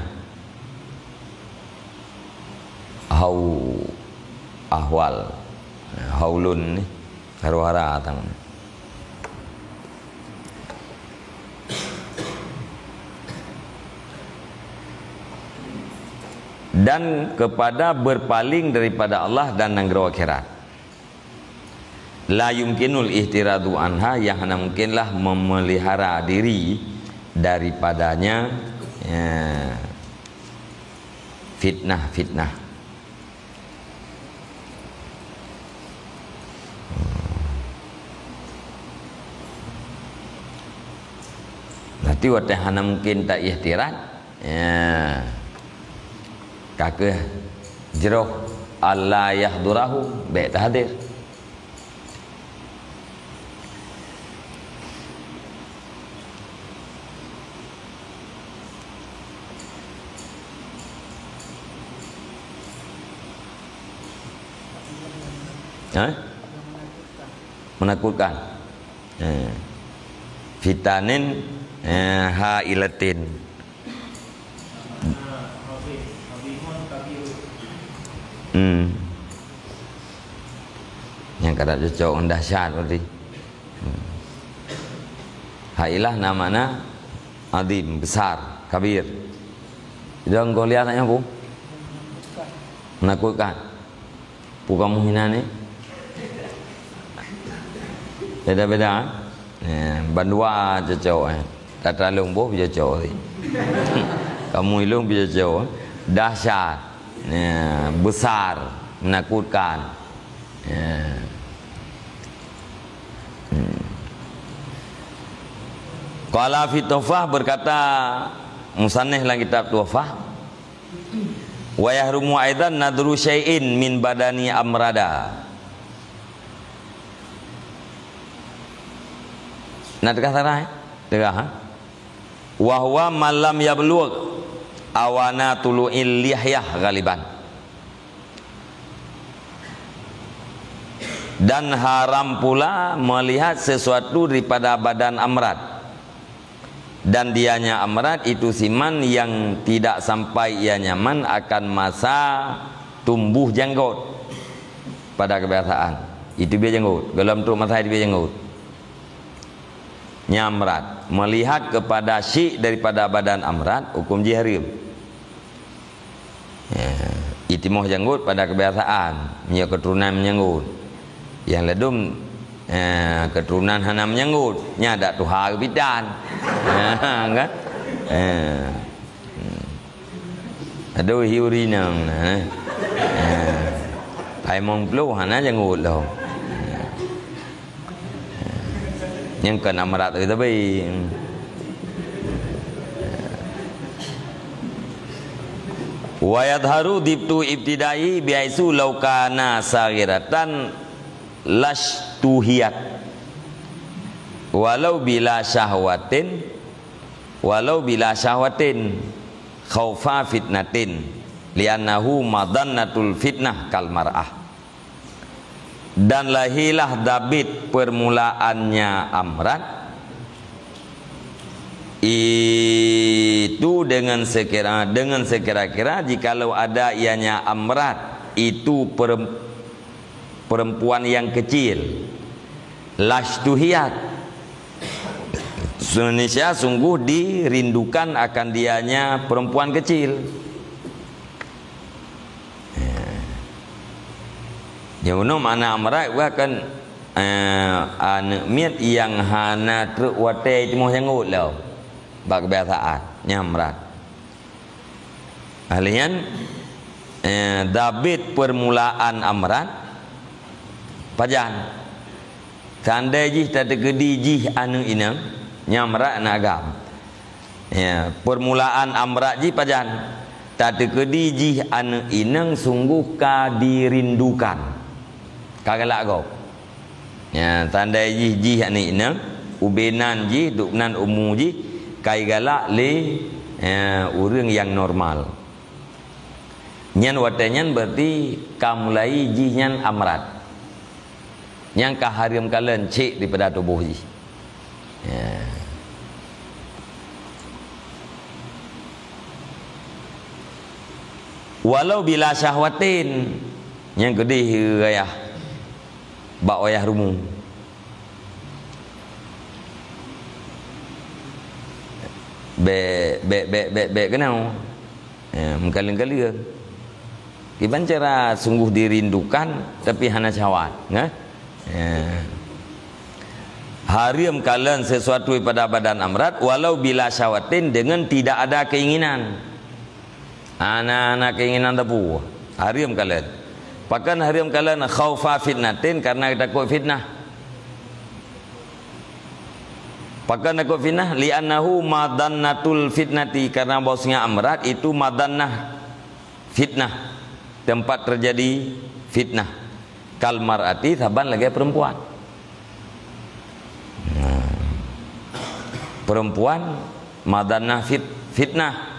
Hau ahwal. Ha ulôn ni haru-hara tangan. dan kepada berpaling daripada Allah dan nanggroe akhirat. La yumkinul ihtiradu anha, yang hana mungkinlah memelihara diri daripadanya, ya, fitnah-fitnah. Berarti watée hana mungkin ta ihtirat, ya, ka kheueh jroh Allah yahdurahu, bék tahadir. Ha? Menakutkan. Eh. Fitanin, eh, hailatin. Hmm. Nyang kada cocok ngon dahsyat berarti. Hmm. Hailah namanya azim, besar, kabir. Jadi engkau lihat nyan apa? Menakutkan. Peue kamoe hina ni? Beda-beda, eh? Eh, bandua cocok, eh. Tata lôn boh cocok tadi. Kamoe ilôn cocok, eh. Dahsyat. Eh, besar, menakutkan. Eh. Hmm. Qala fi Tuhfah, berkata musannif dalam kitab Tuhfah, "Wa yahrumu aidan nadru syai'in min badani amrada." Na teuka salah, eh? Teuka, ha? "Wa huwa man lam yablugh awana tulu'il lihyah ghaliban." Dan haram pula melihat sesuatu daripada badan amrad. Dan dianya amrad itu siman yang tidak sampai ia nyaman akan masa tumbuh janggot pada kebiasaan. Itu biaya janggot. Golom trok masa itu biaya janggot. Nyan amrad. Melihat kepada syik daripada badan amrad, hukum jih haram. Ya, itimoh janggot pada kebiasaan, meunyoe keuturonan meujanggot. Nyang ladôm, eh, keuturonan hana meujanggot, nyan adak tuha geupitan. Ha, kan? Eh. Hmm. Adoh, hi ureueng inong na, eh. Eh. Pai limong ploh hana janggot lom. Nyang kon amrad teuh tapi. Wa yadhharu dhibtu ibtidai bihaisu law kana saghiratan lasytuhiyat. Walau bila syahwatin, walau bila syahwatin, khaufa fitnatin, li'annahu madhannatul fitnah kal mar'ah. Dan lahirlah dabit permulaannya amrad itu dengan sekira, dengan sekira-kira jikalau ada ianya amrad itu perem-, perempuan yang kecil. Lasytuhiyat. Indonesia sungguh dirindukan akan dianya perempuan kecil. Ya. Nyang bunoe makna amrad bukan, eh, aneuk miet nyang hana trok watée timoh janggot lom. Bak kebiasaan, nyan amrad. Ahli nyan, eh, dabit permulaan amrad pajan. Tandai jih tateukeudi jih aneuk inong, nyan amrad aneuk agam. Ya, permulaan amrad jih pajan. Tateukeudi jih aneuk inong sungguh ka dirindukan. Ka galak gob. Ya, tandai jih, jih aneuk inong, ubé nan jih, dum nan umu jih, ka igalak lé, ya, ureueng nyang normal. Nyan watée nyan berarti ka mulai jih nyan amrad. Nyang ka hareuem kalon cék daripada tuboh jih. Ya. Walau bila syahwatin, nyang keudeh rayah bak wayah rumoh. Bék, bék, bék, bék, bék keunoe. Ya, meukaleng-kaleng. Kiban cara sungguh dirindukan, tapi hana syahwat, nah? Ya. Hareuem kalon sesuatu pada badan Amrat, walau bila syahwatin, dengan tidak ada keinginan. Hana, hana keinginan teupeu. Hareuem kalon. Pakon hareuem kalon? Khaufa fitnatin, karena takut fitnah. Pakon takut fitnah? Li'annahu madannatul fitnati, karena bahwasanya Amrat itu madannah fitnah, tempat terjadi fitnah. Kal mar'ati, saban lagée perempuan. Nah, perempuan madannah fit-, fitnah.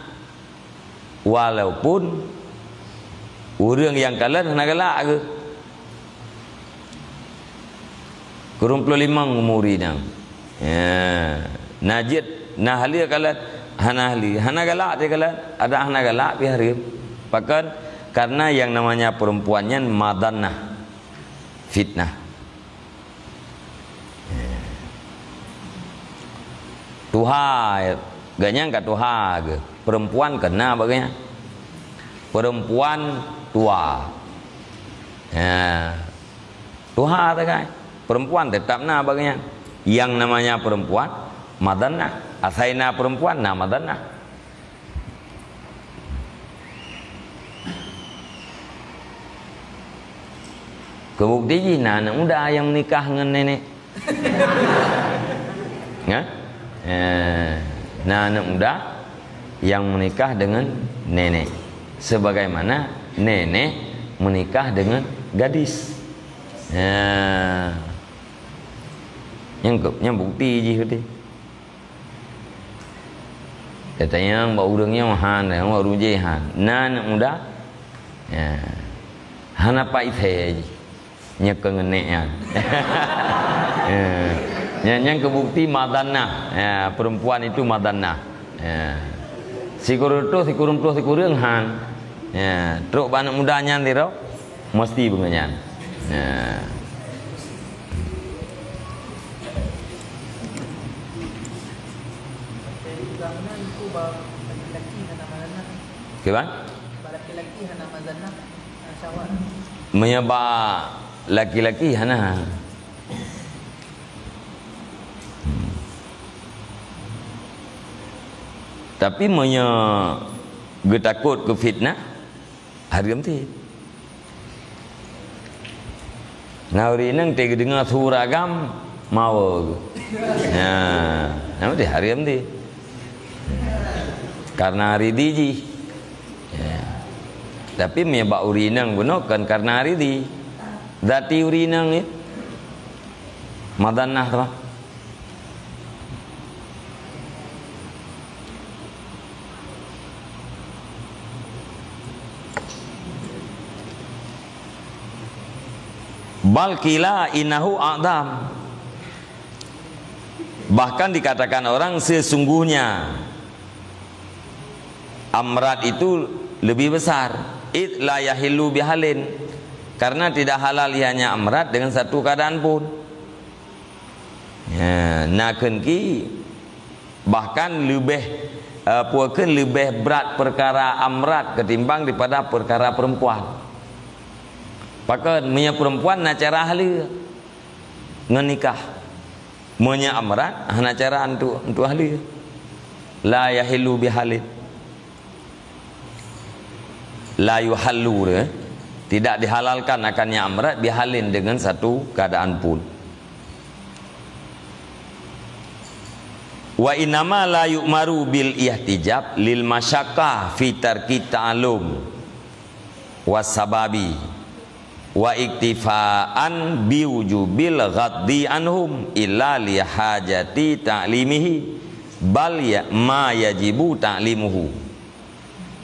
Walaupun ureuëng nyang kalon hana galak geuh. Kureueng ploh limong umur inong. Ya. Na jeuet, na haleue kalon, hana haleue. Hana galak teuh kalon, adak hana galak pih hareuem. Pakon? Karena yang namanya perempuan nyan madannah fitnah. Tuha, gobnyan ka tuha geuh. Perempuan keu na bak gobnyan. Perempuan tua. Ya. Tuha sagai. Perempuan tetap na bak gobnyan. Yang namanya perempuan, madannah. Asai na perempuan, na madannah. Keu bukeuti jih na aneuëk muda nyang meunikah ngon nenek. Nah? Eh, na aneuëk muda nyang meunikah deungon nenek. Sebagaimana nenek meunikah deungon gadis. Nah. Nyang keu-, nyang bukeuti jih teuh. Tatanyong bak ureuëng nyoe han, bak ureuëng jéh han. Na aneuëk muda? Ya. Hana pai thee jih. Nyoe keu ngeunek nyan. Ya. Nyan, nyan keu bukeuti madannah. Ya, perempuan itu madannah. Ya. Sikureueng ploh, sikureueng ploh, sikureueng han. Ya, trok bak aneuëk muda nyan sidroe. Mesti beungoh nyan. Nah. Kiban? Meunyoe bak laki-laki hana. Tapi meunyoe geutakot keu fitnah, hareuem teuh. Na ureuëng inong teuh geudeungoe su ragam, mawoe geuh. Nah, nama teuh hareuem teuh. Karena ridi jih. Ya. Tapi meunyoe bak ureuëng inong bunoe kon karena ridi. Zati ureuëng inong nyan. Madannah tu. Bal qila innahu a'dham. Bahkan dikatakan orang sesungguhnya amrat itu lebih besar. Id la yahillu bihalin. Karena tidak halal ianya amrat dengan satu keadaan pun. Ya, na kheun ki bahkan leubeh, eh, peue kheun leubeh brat peukara amrat ketimbang daripada peukara perempuan. Pakon, meunyoe perempuan na cara haleue ngon nikah. Meunyoe amrat hana cara untuk, untuk haleue. La yahillu bihalin. La yuhallu, eh, tidak dihalalkan akannya amrat bihalin dengan satu keadaan pun. Wa innama la yu'maru bil ihtijab lil masyaqqah fi tarki ta'allum was sababi wa iktifaan bi wujubil ghaddi anhum illa li hajati ta'limihi bal ya, ma yajibu ta'limuhu.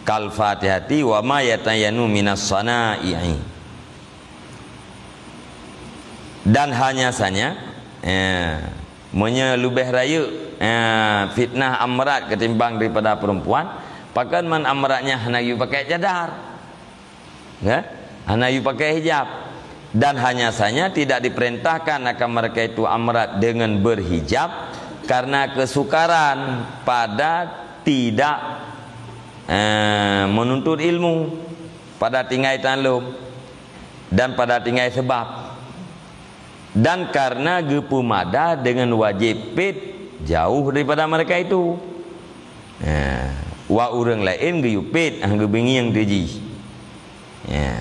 Kal Fatihati wa ma yatayyanu minas sana'i. Dan hanya saja, eh, meunyoe leubeh rayeuk, eh, fitnah amrat ketimbang daripada perempuan, pakon man amratnya hana geuyue pakai cadar. Ya? Hana geuyue pakai hijab. Dan hanya saja tidak diperintahkan akan mereka itu amrat dengan berhijab karena kesukaran pada tidak, eh, menuntut ilmu. Pada tinggai tan lom dan pada tinggai seubab. Dan karena geupeumada deungon wajéb pét jauh daripada mereka itu. Ya, wa ureuëng laén geuyue pét, ah, geubingieng teuh jih. Ya.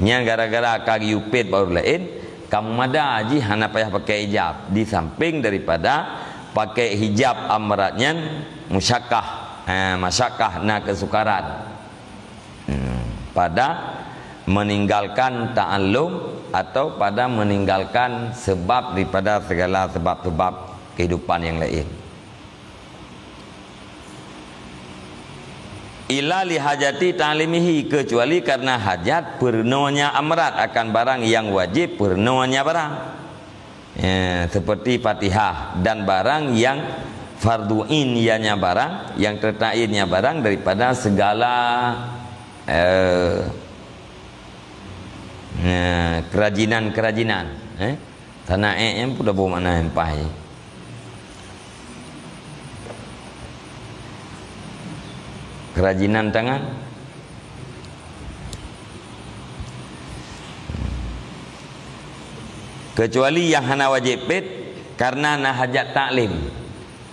Nyan gara-gara ka geuyue pét bak ureuëng laén, ka meumada jih hana payah pakai hijab, di samping daripada pakai hijab amrat nyan musyakkah, eh, masyakkah na keusukaran. Hmm, pada meninggalkan ta'allum atau pada meninggalkan sebab daripada segala sebab-sebab kehidupan yang lain. Illa lihajati ta'limihi, kecuali karena hajat peurunoe nyan amrat akan barang yang wajib peurunoe nyan barang. Ya, seperti Fatihah dan barang yang fardu ain, ianya barang yang tertainnya barang daripada segala, eh, ya, kerajinan-kerajinan, eh. Tanah eh, yang pun dah makna yang pai. Kerajinan tangan. Kecuali yang hana wajib pét, karena na hajat taklim.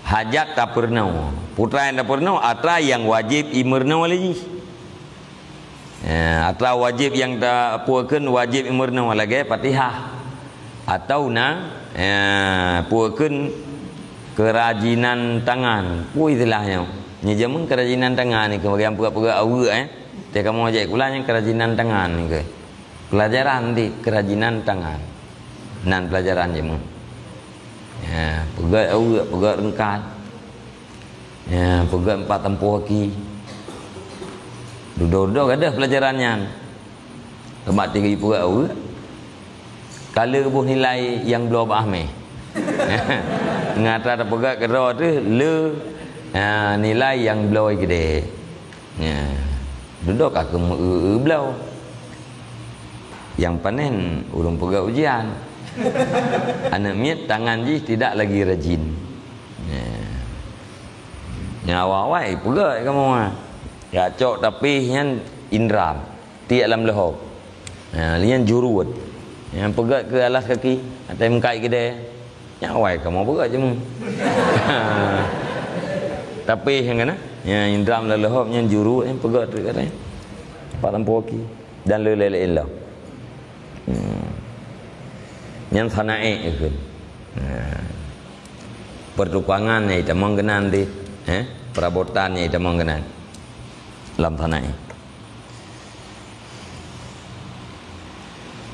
Hajat tapeurunoe. Putra nyang tapeurunoe, atra nyang wajib imeurunoe lé jih. Ya, atra wajib nyang ta-, peue kheun wajib imeurunoe lagée Fatihah. Atau na, ya, peue kheun kerajinan tangan. Peue istilah nyoe? Nyoe jameun kerajinan tangan ni, keu bagian peugah-peugah aweuek, eh. Teuka meuhajat kula nyang kerajinan tangan ni keu. Pelajaran di kerajinan tangan. Nan pelajaran jameun. Ya, peugah aweuek, peugah reungkat. Ya, peugah empat tempoh aki. Dudoe-dudoe gadoh pelajaran nyan. Teuma tinggi peugah aweuek. Ka lheueh geuboh nilai nyang bloe bak Ahmeh. Ngon atra tapeugah keudroe teuh le, ha, nilai nyang bloe keudeh. Ya. Dudoe ka keu meu-eu-eu bloe. Nyang panen ureuëng peugah ujian. Aneuk miet tangan jih tidak lagi rajin. Ya. Nyang awai-awai peugah kamoe. Ya cok tapih nyan indram. Tiek lam leuhob. Ha, lheueh nyan jurut. Nyang peugét keu alas kaki, ateueh meukat keudè. Nyan awai kamoe peugét jameun. Tapi nyang kana, nyang indram lam leuhob nyan jurut, nyang peugét tu katanya. Pat lampu aki dan lé-lé laén lom. Hmm. Nyan sana'i ikheun. Ha. Pertukangan nyang itamong keunan deh, eh? Perabotan nyang itamong keunan. Lam sana'i.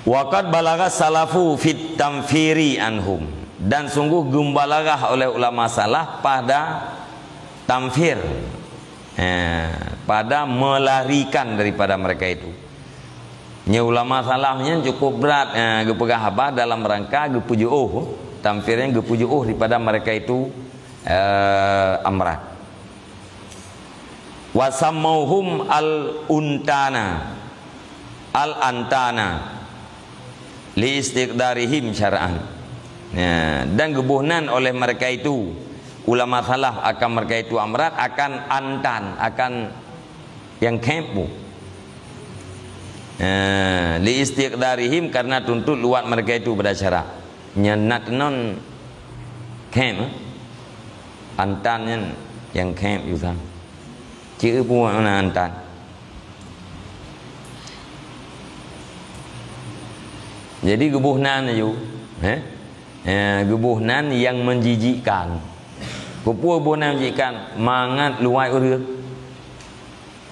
Wa qad balagha salafu fit tamfiri anhum, dan sungguh geumubalaghah oleh ulama salaf pada tamfir, eh, pada melarikan daripada mereka itu. Nyoe ulama salaf nyan cukup brat, eh, geupeugah haba dalam rangka geupeujeuôh, tamfir nyan geupeujeuôh daripada mereka itu, eh, amrat. Wa sammauhum al-untana, al-antana, li istiqdarihim syar'an. Ya, dan geuboh nan oleh mereka itu, ulama salaf akan mereka itu amrat, akan antan, akan nyang khép bu. Ya, li istiqdarihim, karena tuntot luwat mereka itu pada syarak. Nyan na teunon khép, eh? Antan nyan nyang khép yu sang. Ceu peue makna antan. Jadi geuboh nan aju, eh? Eh, geuboh nan nyang menjijikkan. Keupeue boh nan menjijikkan? Mangat luwai ureuëng.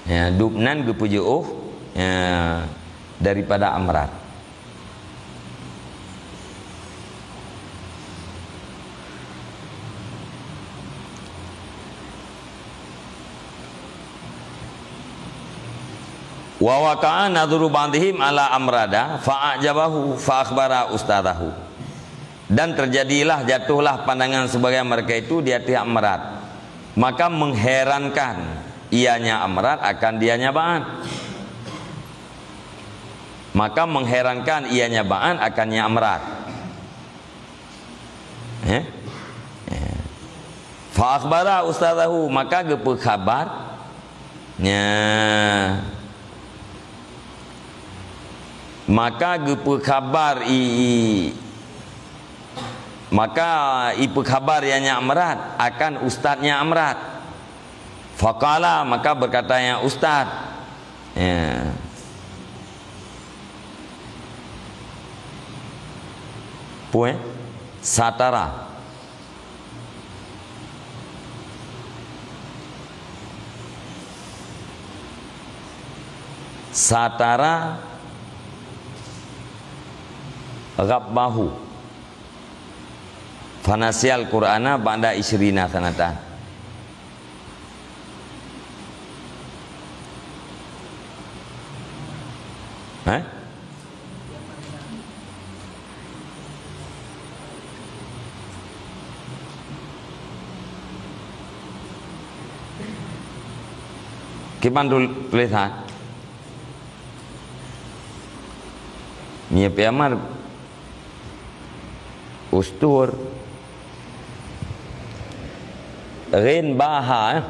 Ya, dub nan geupeujeuôh, ya, daripada amrat. Wa waqa'a nadhru ba'dihim ala amrada fa a'jabahu fa akhbara ustadzahu. Dan terjadilah, jatuhlah pandangan sebagian mereka itu di atas amrat. Maka mengherankan ianya amrat akan dianya ba'an. Maka mengherankan ianya ba'an akan nya amrat. Eh? Eh. Fa akhbara ustadzahu, maka geupeu khabar nya, Maka geupeu khabar i, i, maka ipeukhabar ya nyak Amrat akan ustadnya Amrat. Faqala, maka berkatanya ustad. Ya. Pue? Satara. Satara ghabbahu. Fanasiyal Qur'ana ba'da isyrina sanatan. Hah? Kiban tul-, tulisan. Nyepi amar ustur. Rin baha, eh.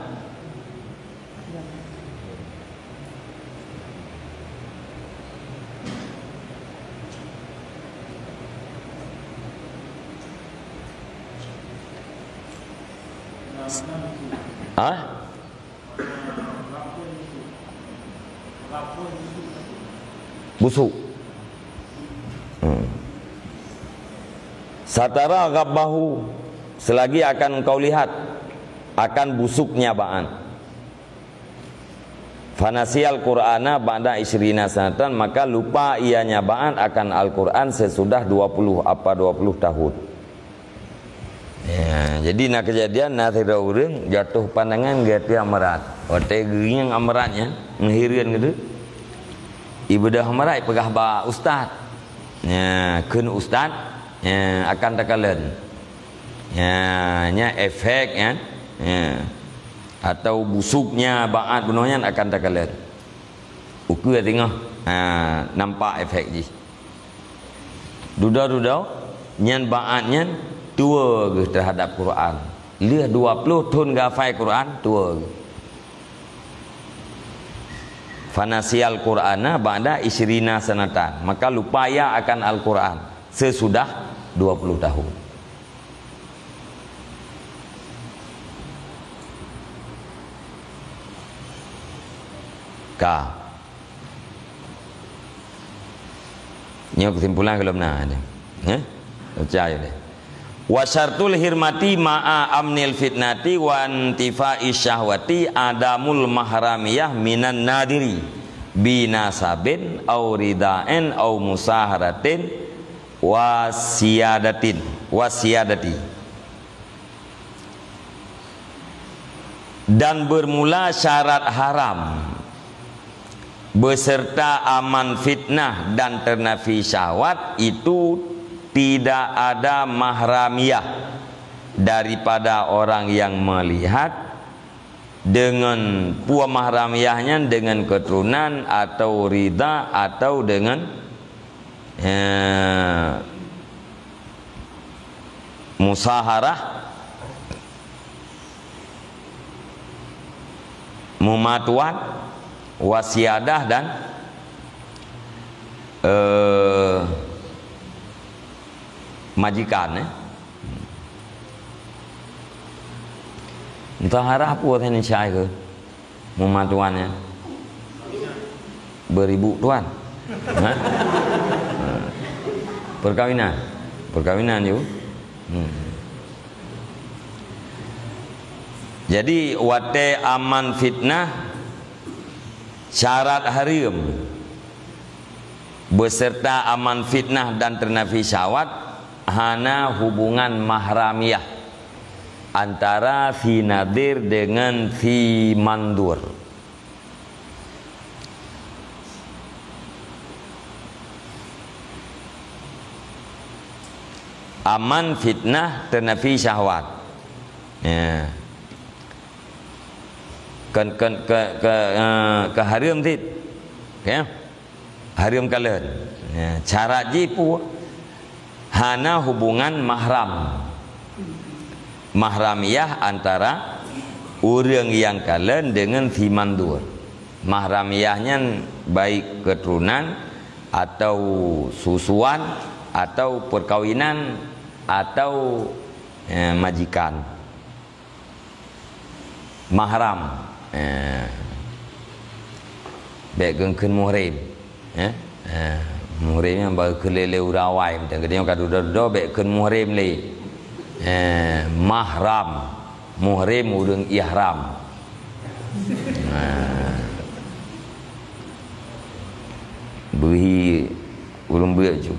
Hah? Busuk. Hmm. Satara ghabbahu, selagi akan engkau lihat akan busuknya ba'an. Fanasiyal Qur'ana ba'da isyrina sanatan, maka lupa ianya ba'an akan Al-Qur'an sesudah dua puluh apa dua puluh tahun. Ya, jadi na keujadian na sidroe ureuëng jatuh pandangan geuti Amrat. Watée geuingat Amrat nyan, meuhireuen geutu. Ibeudôh Amrat ipeugah bak ustad. Ya, kheun ustad, ya, akan takalon. Ya, nya efek nyan. Ya. Atau busuknya ba'at bunoe nyan akan takalon. Ukeue teungoh, ha, nampak efek jih. Dudoe-dudoe, nyan ba'at nyan tuwoe geuh teuhadap Quran. Lheueh dua ploh thon geuhafai Quran, tuwoe geuh. Fanasiyal Qur'ana ba'da isyrina sanatan. Maka lupa ia akan Al-Quran sesudah dua puluh tahun. Ka. Nyoe kesimpulan golom na deh. Eh? Baca aja deh. Wa syartul hirmati ma'a amnil fitnati wa intifa'i syahwati adamul mahramiyah minan nadiri binasabin au ridain au musaharatin wa siyadatin, wa siyadati. Dan bermula syarat haram beserta aman fitnah dan ternafi syahwat itu tidak ada mahramiyah daripada orang yang melihat dengan pue mahramiyah nyan dengan keturunan atau rida atau dengan, eh, musaharah, mumatuan, wasiadah dan, eh, majikan, eh. Musaharah apa tadi syai ke? Mumatuan nyan. Beribu tuan. Ha? Ha. Perkawinan. Perkawinan ju. Hmm. Jadi watée aman fitnah syarat haram beserta aman fitnah dan ternafi syahwat hana hubungan mahramiyah antara si nadir dengan si mandur. Aman fitnah ternafi syahwat. Ya. Kan, kan, ke, ke, eh, ke haram cit. Ya. Haram kalon. Ya, syarat jih pu hana hubungan mahram. Mahramiyah antara ureuëng nyang kalon dengan si mandur. Mahramiyah nyan baik keturunan atau susuan, atau perkawinan, atau, eh, majikan. Mahram. Eh. Bék kheun-kheun muhrim. Eh? Eh, muhrim nyang baru kheun lé ureuëng awai, mantong geutanyoe ka dudoe-dudoe bék kheun muhrim lé. Eh, mahram. Muhrim ureuëng ihram. Nah. Beuhi ureuëng beuet ju.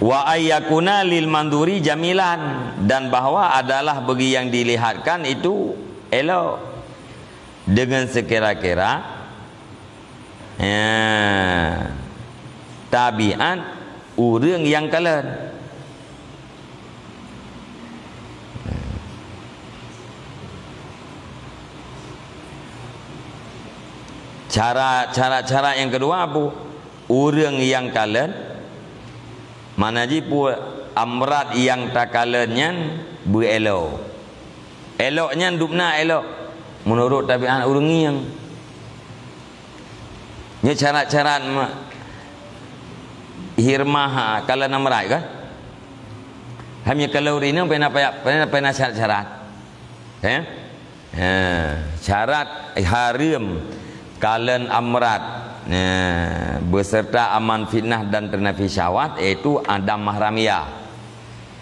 Wa ayyakuna lil manduri jamilan, dan bahwa adalah bagi yang dilihatkan itu elok, dengan sekira-kira, ya, tabiat ureuëng nyang kalon. Cara, cara, cara nyang keudua apa? Ureuëng nyang kalon, mana jih peue amrat nyang takalon nyan beuelok. Elok nyan dubna elok meunurot tabiat ureuëng ngieng. Nyoe syarat-syarat ma-, hirmah, ha, kalon amrat kan? Hanya kalau ureuëng inong pena payah, pena, pena syarat-syarat. Eh? Eh, syarat hareuem kalon amrat, eh, beserta aman fitnah dan teunafi syahwat, yaitu adam mahramiyah.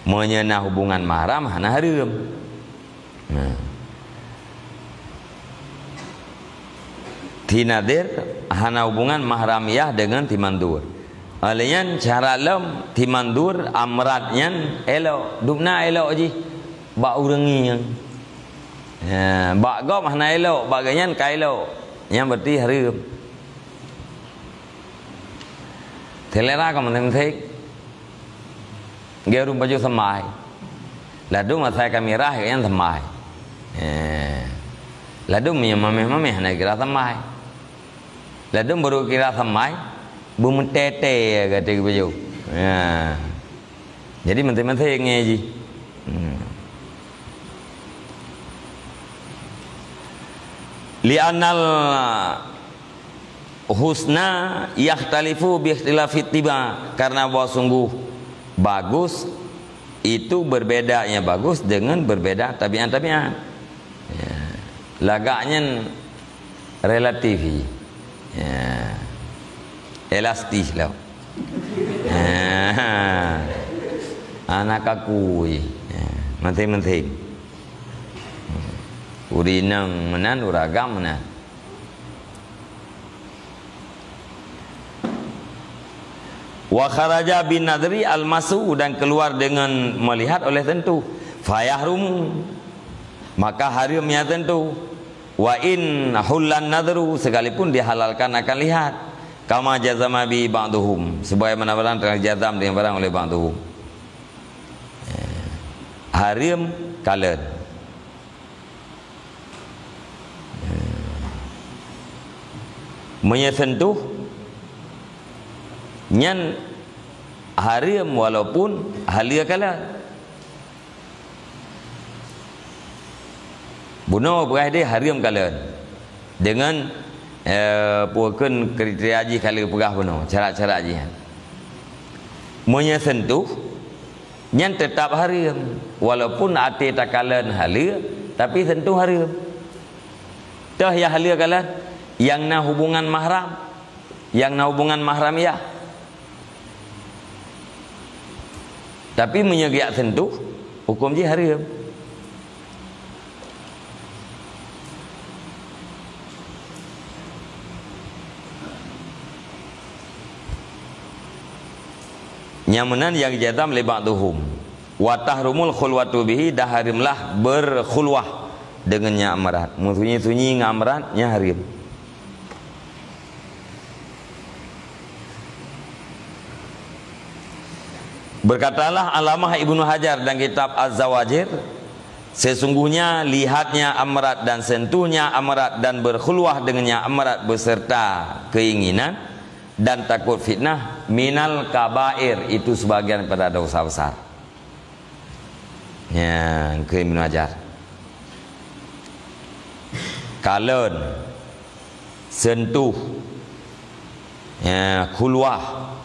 Meunyoe na hubungan mahram, hana hareuem. Nah. Tinadhir hana hubungan mahramiyah deungon timandur. Oleh nyan, syarat lom timandur amrat nyan elok, dubna elok jih bak ureuëng ngieng. Ya, bak gob hana elok, bak geuhnyan ka elok. Nyan berarti hareuem. Selera ka meunteng-meunteng. Geurumpaju seumbah. Ladôm asai ka mirah, nyan seumbah. Eh. Ladôm meunyoe mameh-mameh hana kira seumbah. Ladôm baru kira seumbah, beumeutèe-tèe gata geupajoh. Ya. Jadi meunteng-meunteng ngon jih. Hmm. Li'annal husna yakhtalifu bi ikhtilafit tiba, karena bahwa sungguh bagus itu berbedanya bagus dengan berbeda tabiat-tabiat. Ya. Lagak nyan relatif. Ya. Elastis lah. Ya. Anak aku. Ya. Manteng-manteng. Ureuëng inong meunan, ureuëng agam meunan. Wa kharaja bin nadri al-masu, dan keluar dengan melihat oleh sentuh. Fayahrumu, maka hareuem nyan sentuh. Wa in hullan nadru, sekalipun dihalalkan akan lihat. Kama jazama bi ba'duhum, sebagaimana barang telah jazam dengan barang oleh ba'duhum. Eh, hareuem kalon. Meunyoe sentuh, nyan hareuem walaupun haleue kalon. Bunoe peugah deh hareuem kalon. Deungon, eh, peue kheun kriteria jih ka lheueh peugah bunoe, syarat-syarat jih nyan. Meunyoe sentuh, nyan teutap hareuem, walaupun até takalon haleue, tapi sentuh hareuem. Toh nyang haleue kalon, nyang na hubungan mahram, nyang na hubungan mahramiyah. Tapi meunyoe geujak sentuh, huköm jih hareuem. Nyang meunan nyang jazam lé ba'duhum. Wa tahrumul khulwatu bihi, dan hareuemlah berkhulwah deungon nyan amrat. Meusunyi-sunyi ngon amrat, nyan hareuem. Berkatalah Allamah Ibnu Hajar dalam kitab Az-Zawajir, sesungguhnya lihatnya amrat dan sentuhnya amrat dan berkhulwah dengannya amrat beserta keinginan dan takut fitnah minal kabair, itu sebagian pada dosa besar. Ya, kheun Ibnu Hajar. kalon, seuntuh, ya, khulwah,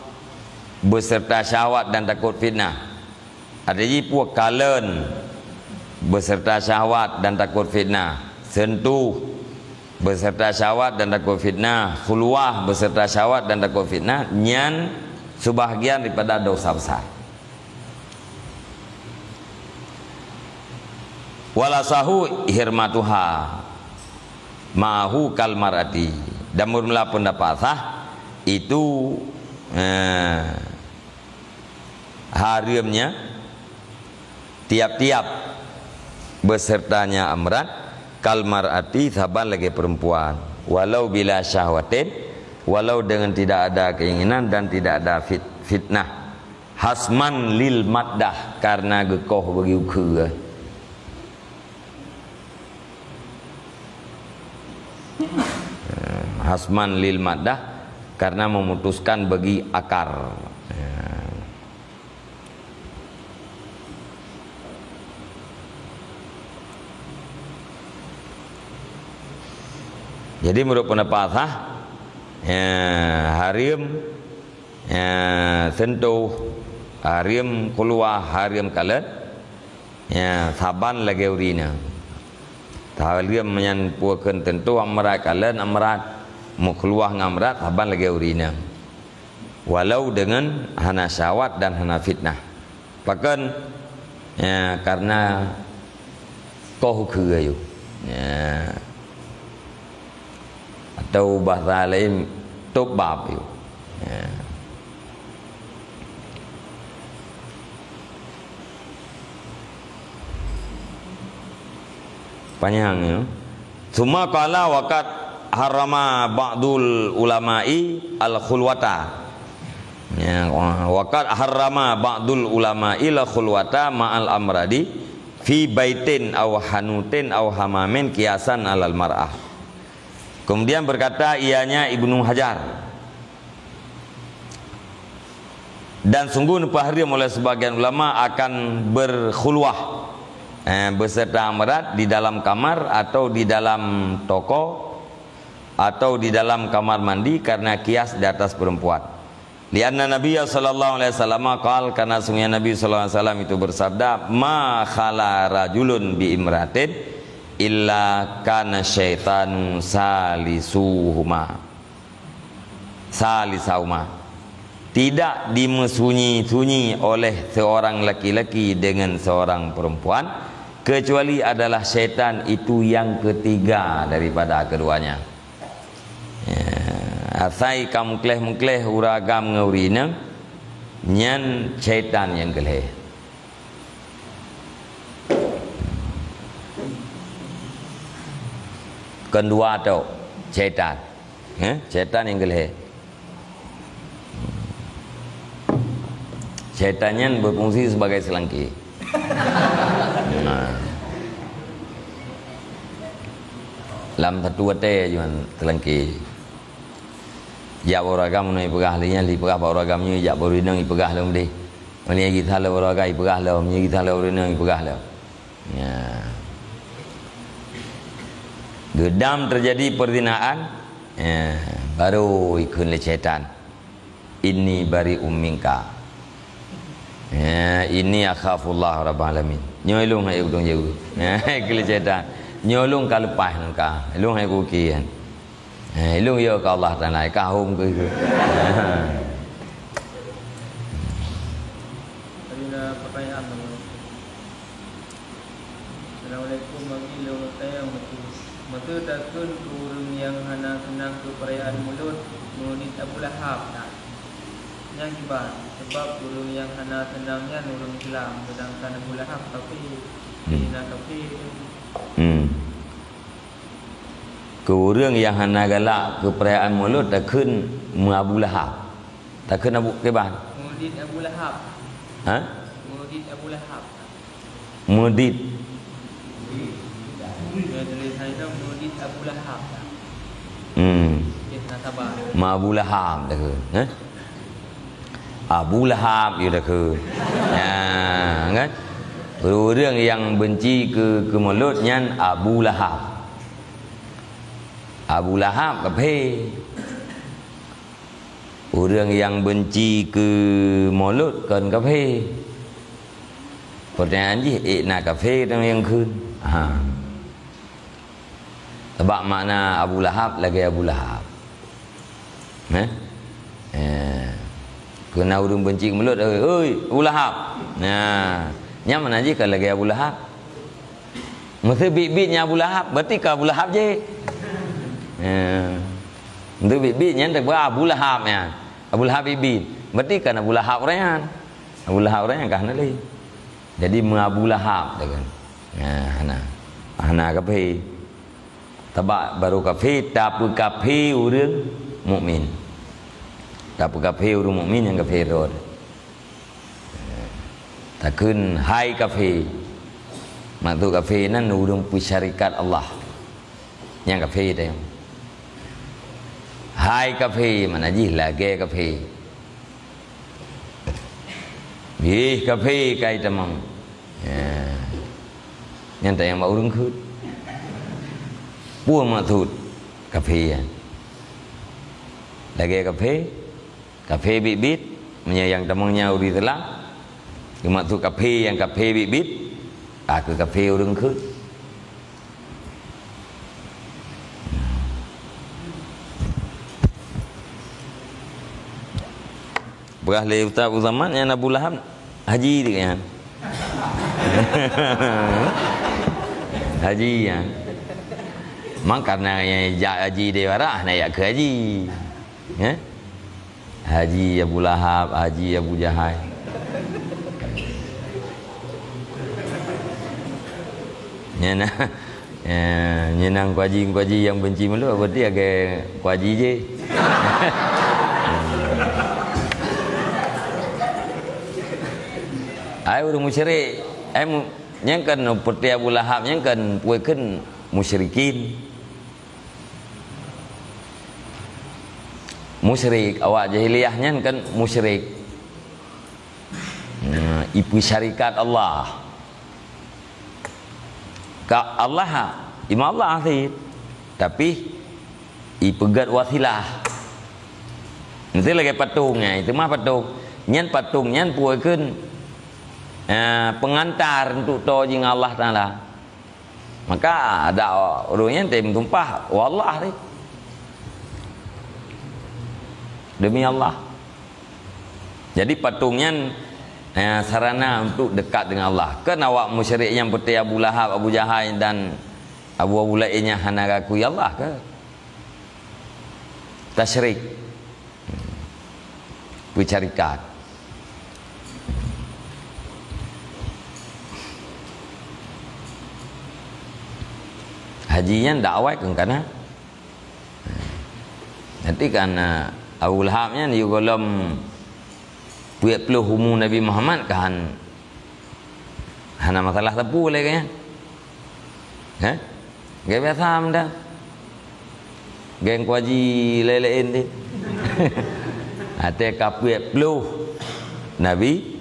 beserta syahwat dan takot fitnah. Ada ji pue kalon beserta syahwat dan takot fitnah, seuntuh beserta syahwat dan takot fitnah, khulwah beserta syahwat dan takot fitnah, nyan sebahagian daripada dosa besar. Wal asahu hirmatuha mahu kal mar'ati. Dan meula pendapat sah itu, eh, hareuemnya tiap-tiap besertanya amrat kal mar'ati saban lagée perempuan, walau bila syahwatin, walau dengan tidak ada keinginan dan tidak ada fit-, fitnah. Hasman lil maddah, karena geukoh bagi ukheue. Hasman lil maddah, karena memutuskan bagi akar. Jadi, menurut pendapat sah, ya, hareuem, ya, seuntuh, hareuem khulwah, hareuem kalon, ya, saban lagée ureueng inong. Hareuem nyan pue kheun, seuntuh amrat, kalon amrat, meukhulwah ngon amrat, saban lagée ureueng inong. Walau dengan hana syahwat dan hana fitnah. Pakon? Ya, karena koh ukheue ayue. Ya. Atau bahasa lain, top bab ayue. Ya. Panyang, ya. Summa qala wa qad harrama ba'dul ulama'i al-khulwata. Ya, wa qad harrama ba'dul ulama'i al-khulwata ma'al amradi fi baitin aw hanutin aw hamamin qiyasan 'alal mar'ah. Kemudian berkata ianya Ibnu Hajar, dan sungguh neupahareuem oleh sebagian ulama akan berkhulwah, eh, beserta amrat di dalam kamar atau di dalam toko atau di dalam kamar mandi karena kias di atas perempuan. Lianna Nabiya sallallahu alaihi wasallam qal, karena sungguhnya Nabi sallallahu alaihi wasallam itu bersabda, "Ma khala rajulun bi imratin illa kana syaitanu salisuhuma." Salisauma. Tidak dimeusunyi-sunyi oleh seorang laki-laki dengan seorang perempuan, kecuali adalah syaitan itu yang ketiga daripada keduanya. Ya, asai ka meukleh-meukleh ureueng agam ngon ureueng inong, nyan syaitan nyang keulhèe. Kon dua tok, syaitan. Eh, syaitan nyang keulhèe. Syaitan nyan berfungsi sebagai seulangké. Nah. Lam satu watèe juan seulangké. Jak bak ureueng agam, meunyoe ipeugah lé nyan, ipeugah bak ureueng agam nyoe, jak bak ureueng inong ipeugah lom deh. Meunyoe gisa lé ureueng agam ipeugah lom, meunyoe gisa lé ureueng inong ipeugah lom. Ya. Geudam terjadi perzinaan, ya, baru ikheun lé syaitan, "Inni bari'um minka." Ya, "Inni akhafullah rabbal alamin." Nyoe lôn hai udong jauh. Ya, ikheun lé syaitan. Nyoe lôn ka leupah ngon kah. Lôn hai kukian. Eh, ilôn yo keu Allah Taala, ka hom keu itu. Ada pertanyaan lagi. Assalamualaikum, bagi lôn tanyong tu. Maka takheun keu ureueng nyang hana seunang keu perayaan Mulod, Mulod Abu Lahab na. Nyang kiban, sebab ureueng nyang hana seunang nyan ureueng Islam, sedangkan Abu Lahab kafé. Hmm. Jadi na kafé. Hmm. Keu ureueng nyang hana galak keu perayaan Mulod takheun meu Abu Lahab. Takheun Abu kiban? Mulod Abu Lahab. Ha? Mulod Abu Lahab. Mulod. Ya, tulis hai tu Mulod Abu Lahab. Hmm. Okey, nah, sabar. Meu Abu Lahab takheun, eh? Abu Lahab, ya takheun. Ya, kan? Ureueng nyang benci keu, keu Mulod nyan Abu Lahab. Abu Lahab kafé. Ureuëng nyang beunci keu Maulud kon kafé. Pertanyaan jih, ék na kafé nyang kheun? Ha. Sabab makna Abu Lahab lagée Abu Lahab. Heh? Eh. Keu na ureuëng beunci keu Maulud, "Oi, oi, Abu Lahab." Nah, nyan makna jih ka lagée Abu Lahab. Meuseu biet-biet nyan Abu Lahab, berarti ka Abu Lahab jih. Eh. Meuseu biet-biet nyan teupeue Abu Lahab nyan. Abu Lahab biet-biet. Berarti kan Abu Lahab ureuëng nyan. Abu Lahab ureuëng nyan ka hana lé. Jadi meu Abu Lahab tu kan. Nah, hana. Hana kafé. Sabab barô kafé, tapeukafé ureuëng mukmin. Tapeukafé ureuëng mukmin nyang kafé rot. Takheun, "Hai kafé." Maksud kafé nan ureuëng peusyarikat Allah. Nyang kafé teuh. Hai kafé, makna jih lagée kafé. Ih, kafé kai tamong. Ya. Nyan tanyong bak ureuëng kheun. Peue maksud kafé nyan? Lagée kafé, kafé biet-biet, meunyoe nyang tamong nyan ureuëng Islam, maksud kafé nyang kafé biet-biet, ka keu kafé ureuëng kheun. Peugah lé Ustaz Abu Zaman nyan Abu Lahab haji dia nyan. Haji nyan. Mang karena nyang jak haji di barat, na jak keu haji. Ya? Haji Abu Lahab, Haji Abu Jahai. Nyan na, eh, nyan na Teungku Haji, Teungku Haji nyang beunci Maulud, berarti lagée Teungku Haji jih. Hai ureuëng musyrik, hai mu-, nyan kan peuté Abu Lahab, nyan kan peue kheun musyrikin. Musyrik, awak jahiliyah nyan kan musyrik. Nah, ipeusyarikat Allah. Ka Allah, ima Allah cit. Tapi ipeugét wasilah. Nanti lagée patong nyan, itu mah patong. Nyan patong nyan peue kheun, eh, pengantar untuk toe jih ngon Allah Taala. Maka ada ureuëng nyang tem tumpah, "Wallah ni." Demi Allah. Jadi patong nyan, eh, sarana untuk dekat dengan Allah. Kan awak musyrik nyang peuté Abu Lahab, Abu Jahai dan Abu Abu laén nyang hana gakui Allah ke? Tasyrik. Peusyarikat. Haji nyan dakwah keu kana. Nanti kan, eh, Abu Lahab nyan yue gohlom peuet ploh umu Nabi Muhammad kan. Hana masalah sapeue lé geuh nyan. Heh? Geuh biasa meuda. Geuh Teungku Haji laén-laén deh. Até ka peuet ploh Nabi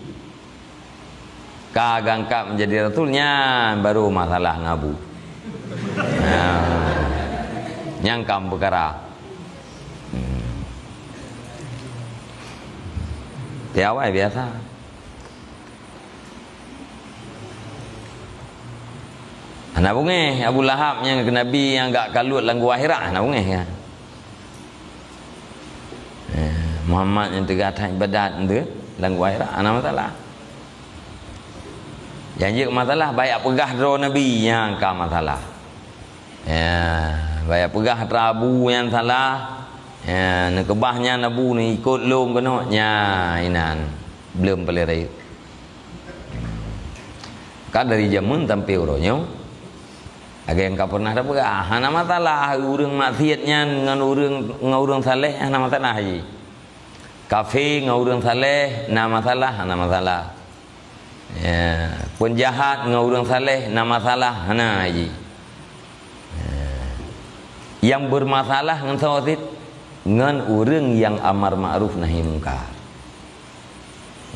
ka geuangkat menjadi rasul, nyan baru masalah ngon Abu. Nah, nyan kan peukara. Hmm. Di awai biasa. Hana beungéh Abu Lahab nyang keu Nabi nyang gak kaluet lam gua Hira, hana beungéh kan. Eh, Muhammad nyang teuga that ibadat tu lam gua Hira, hana masalah. Nyang jeuet masalah, bak jak peugah droe Nabi nyang ka masalah. Ya, bak jak peugah atra Abu nyang salah. Ya, neukeubah nyan Abu neuikot lom keunoe. Nya, inan. Belum paléng rayeuk. Ka dari jameun sampai uroe nyoe, lagée nyang ka pernah tapeugah, hana masalah ureuëng maksiet nyan ngon ureuëng, ngon ureuëng saleh, hana masalah jih. Kafé ngon ureuëng saleh, na masalah, hana masalah. Ya, peunjahat ngon ureuëng saleh, na masalah, hana jih. Ya. Nyang bermasalah ngon soe cit? Ngon ureuëng nyang amar ma'ruf nahi mungkar.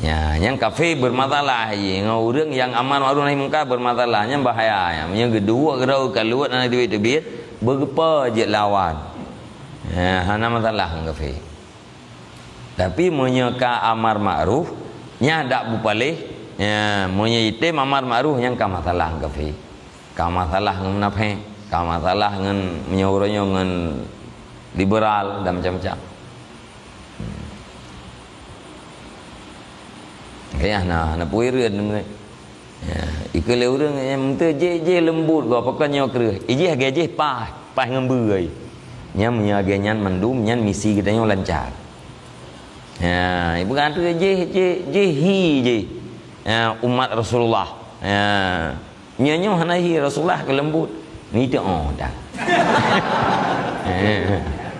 Ya, nyang kafé bermasalah jih, ngon ureuëng nyang amar ma'ruf nahi mungkar bermasalah, nyan bahaya nyan. Meunyoe geuduek keudroe ka luwet hana duek teubiet, Beugeupeue jeuet lawan. Ya, hana masalah ngon kafé. Tapi meunyoe ka amar makruf, nyan dak beupaléh, ya, meunyoe item amar makruf nyan ka masalah ngon kafé. Ka masalah ngon munafék, ka masalah ngon meunyoe uroe nyoe ngon liberal dan macam-macam. Kayah na, na pui reuet. Ya, ikeu lé ureuëng nyang meunteue jih, jih leumbut gob, pakon nyoe kreueh. Ijih lagée jih paih, paih ngon beue. Nyan meunyoe lagée nyan mandum, nyan misi geutanyoe lancar. Ya, ibu kata jih, jih, jih hi jih. Ya, umat Rasulullah. Ya. Nyoe nyoe hana hi Rasulullah keu leumbut. Meuidoe dam.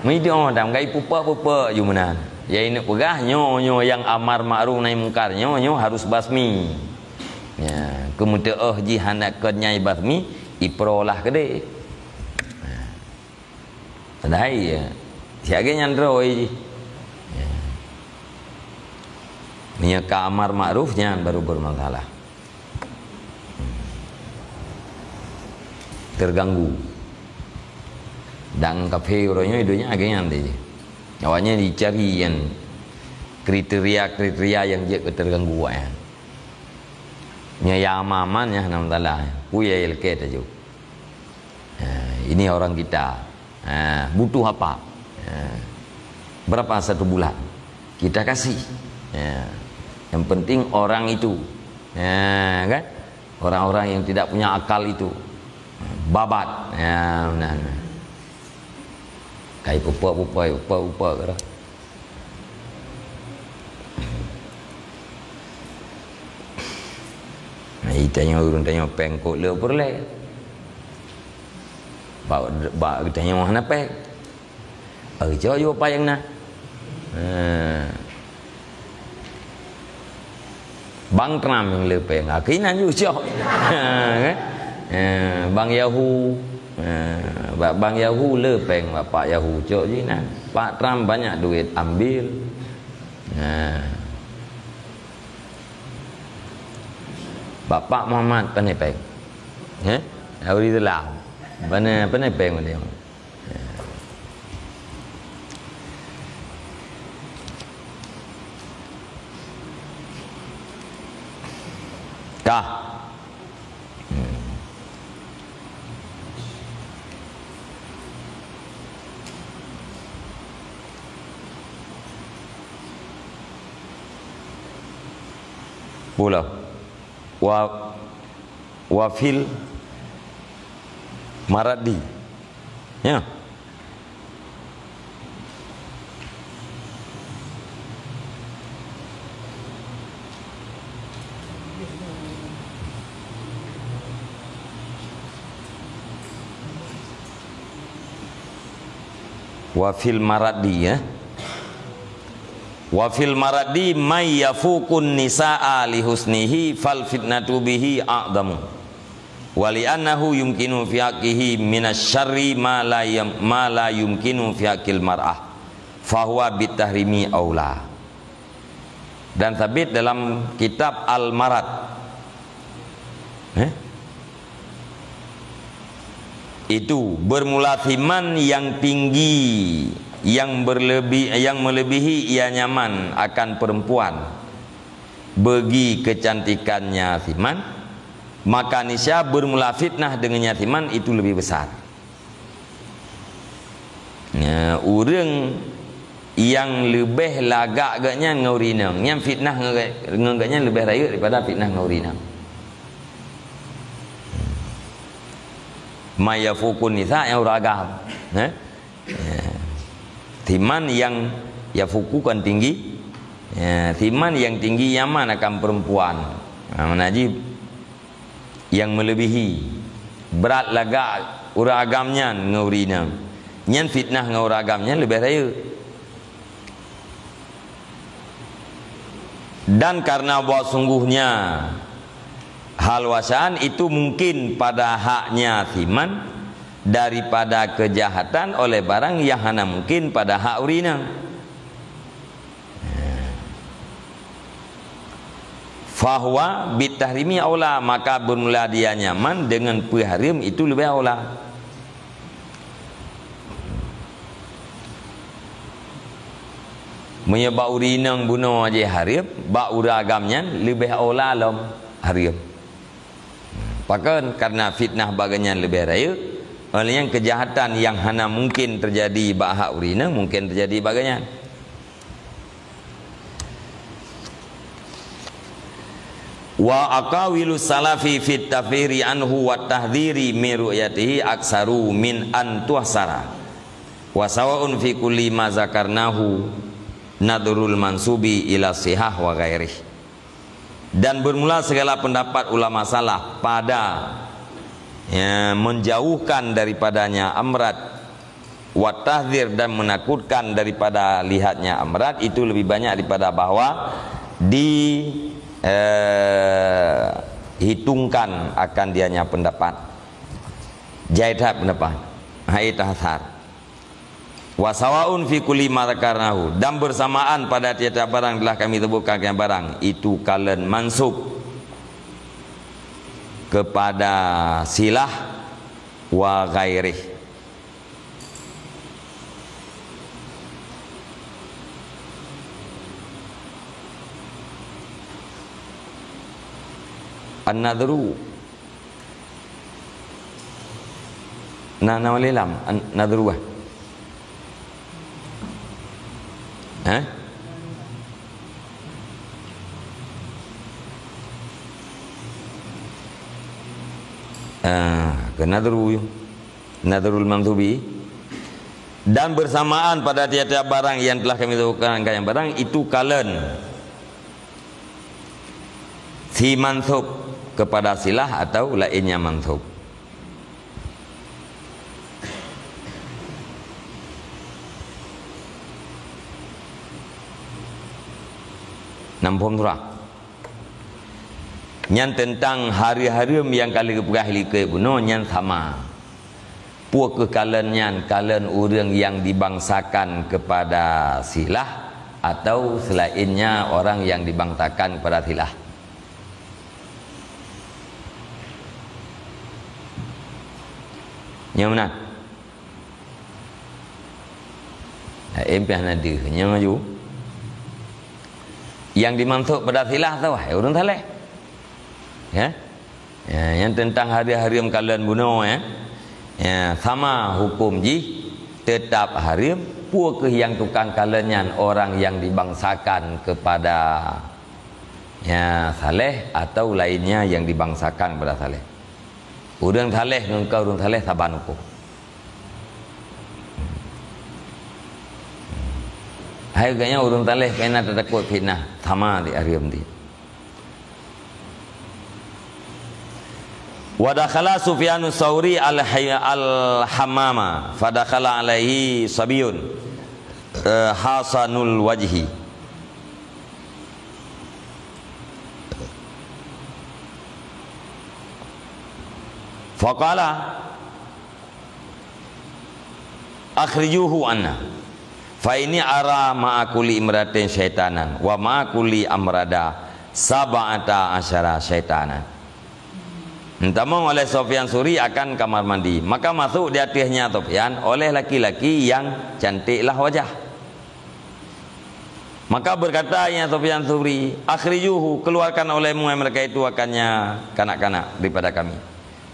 Meuidoe dam, gai pupok-pupok ju meunan. Ya, ineuk peugah nyoe nyoe nyang amar makruf nahi mungkar nyoe nyoe harus basmi. Ya, keu meuteuoh jih hana kon nyai basmi, iprolah keudeh. Padahai ya, siaga nyan droe jih. Ya. Meunyoe ka amar makruf nyan baru bermasalah. Terganggu. Dan kafé uroe nyoe donya lagée nyan teuh. Awaknyan dicari nyang kriteria-kriteria nyang jeuet keu terganggu awaknyan. Nyoe ya aman-aman nyan hana masalah. Peue ya ilke taju. Ha, ini orang kita. Ha, butuh apa? Ha, berapa satu bulan? Kita kasih. Ha, yang penting orang itu. Ha, kan? Orang-orang yang tidak punya akal itu. Babat. Ha, nah, nah. Kai pupuk-pupuk, pupuk-pupuk kira. Nah, itanyoe ureuëng tanyoe péng kok le peureulée. Bak, bak geutanyoe hana péng. Ayo jok yue péng na. Ha. Bang Trump nyang le péng, akhirnya yue cok. Ha, kan? Ha, Bang Yahoo. Ha, bak Bang Yahoo le péng bapak Yahoo cok jih nan. Pak Trump banyak duit, ambil. Ha. Bapak Muhammad pane péng. Ha? Abri telah. Pane, pane péng dia. Kah. Pula. Wa, wa fil maradi. Ya. Wa fil maradi, ya. Wa fil maradi may yafuqun nisaa li husnihi fal fitnatu bihi a'zamu. Wa li annahu yumkinu fi haqqihi minasy syarri ma la yam-, ma la yumkinu fi haqqil mar'ah. Fahuwa bitahrimi aula. Dan sabit dalam kitab Al-Marad. Eh? Itu bermula siman yang tinggi, yang berlebih, yang melebihi ia nyaman akan perempuan bagi kecantikannya siman, maka niscaya bermula fitnah dengannya siman itu lebih besar. Ya, ureuëng nyang leubeh lagak geuhnyan ngon ureuëng inong, nyan fitnah ngon geu-, ngon geuhnyan leubeh rayeuk daripada fitnah ngon ureuëng inong. Ma yafuqun nisa nyang ureuëng agam. Eh? Ya. Siman nyang yafuqu kan tinggi. Ya, siman nyang tinggi nyaman akan perempuan. Ha, mana jih nyang meuleubèhi brat lagak ureuëng agam nyan ngon ureuëng inong. Nyan fitnah ngon ureuëng agam nyan leubeh rayeuk. Dan karena bahwa sungguhnya hal wasaan itu mungkin pada haknya siman daripada kejahatan oleh barang yang hana mungkin pada hak ureuëng inong. Fahuwa bitahrimi aula, maka bermula dia nyaman dengan peuhareuem itu leubeh aula. Meunyoe bak ureueng inong bunoe jih hareuem, bak ureueng agam nyan leubeh aula lom hareuem. Pakon? Karena fitnah bak geuh nyan leubeh rayeuk, oleh nyan keujahatan nyang hana mungkin teujadi bak hak ureueng inong mungkin teujadi bak geuh nyan. Wa aqwalu salafi fit tafhiri anhu wat tahdhiri min ru'yatihi aktsaru min an tuhsara. Wa sawaun fi kulli ma zakarnahu nadhrul mansubi ila sihah wa ghairih. Dan bermula segala pendapat ulama salaf pada, ya, menjauhkan daripadanya amrad, wa tahdzir, dan menakutkan daripada lihatnya amrad, itu lebih banyak daripada bahwa di, eh, hitungkan akan dianya pendapat. Jai that pendapat. Hai tahsar. Wa sawaun fi kulli ma dzakarnahu, dan bersamaan pada tiap-tiap barang telah kami sebutkan yang barang itu kalon mansub kepada silah wa ghairih. An-nadhru. Na, na wali lam, an-, nadhru, eh? Hah? Ah, ke nadhru yum. Nadhrul mansubi. Dan bersamaan pada tiap-tiap barang yang telah kami sebutkan, rangkaian barang, itu kalon si mansub kepada silah atau lainnya mansub. Nam phom surah. Nyan teuntang hareuem-hareuem nyang ka lheueh geupeugah likot bunoe nyan sama. Peue kheueh kalon nyan, kalon ureuëng nyang dibangsakan keupada silah, atau seulainnya orang nyang dibangsakan keupada silah? Nyang meunan? Laén piah na deuh, nyang laju. Nyang dimansub pada silah tu, hai ureuëng saleh. Ya? Ya, nyang teuntang hareuem-hareuem kalon bunoe, ya. Ya, sama huköm jih, teutap hareuem, peue kheueh nyang tukang kalon nyan, orang nyang dibangsakan keupada, ya, saleh atau lainnya nyang dibangsakan keupada saleh. Ureuëng saleh ngon ka ureuëng saleh saban huköm. Hai geutanyoe ureuëng saleh kena tatakot fitnah, sama di hareuem di. Wa dakhala Sufyanu Tsauri al-, al-hammama, fa dakhala alaihi sabiyun, eh, hasanul wajhi. Faqala, "Akhrijuhu anna, fa inni ara ma'a kulli imratin syaitanan, wa ma'a kulli amrada sab'ata asyara syaitanan." Meutamong oleh Sufyan Tsauri akan kamar mandi. Maka masuk di ateuehnya Sufyan oleh laki-laki nyang cantiklah wajah. Maka berkata ia Sufyan Tsauri, "Akhrijuhu, keluarkan olehmu mereka itu akannya kanak-kanak daripada kami."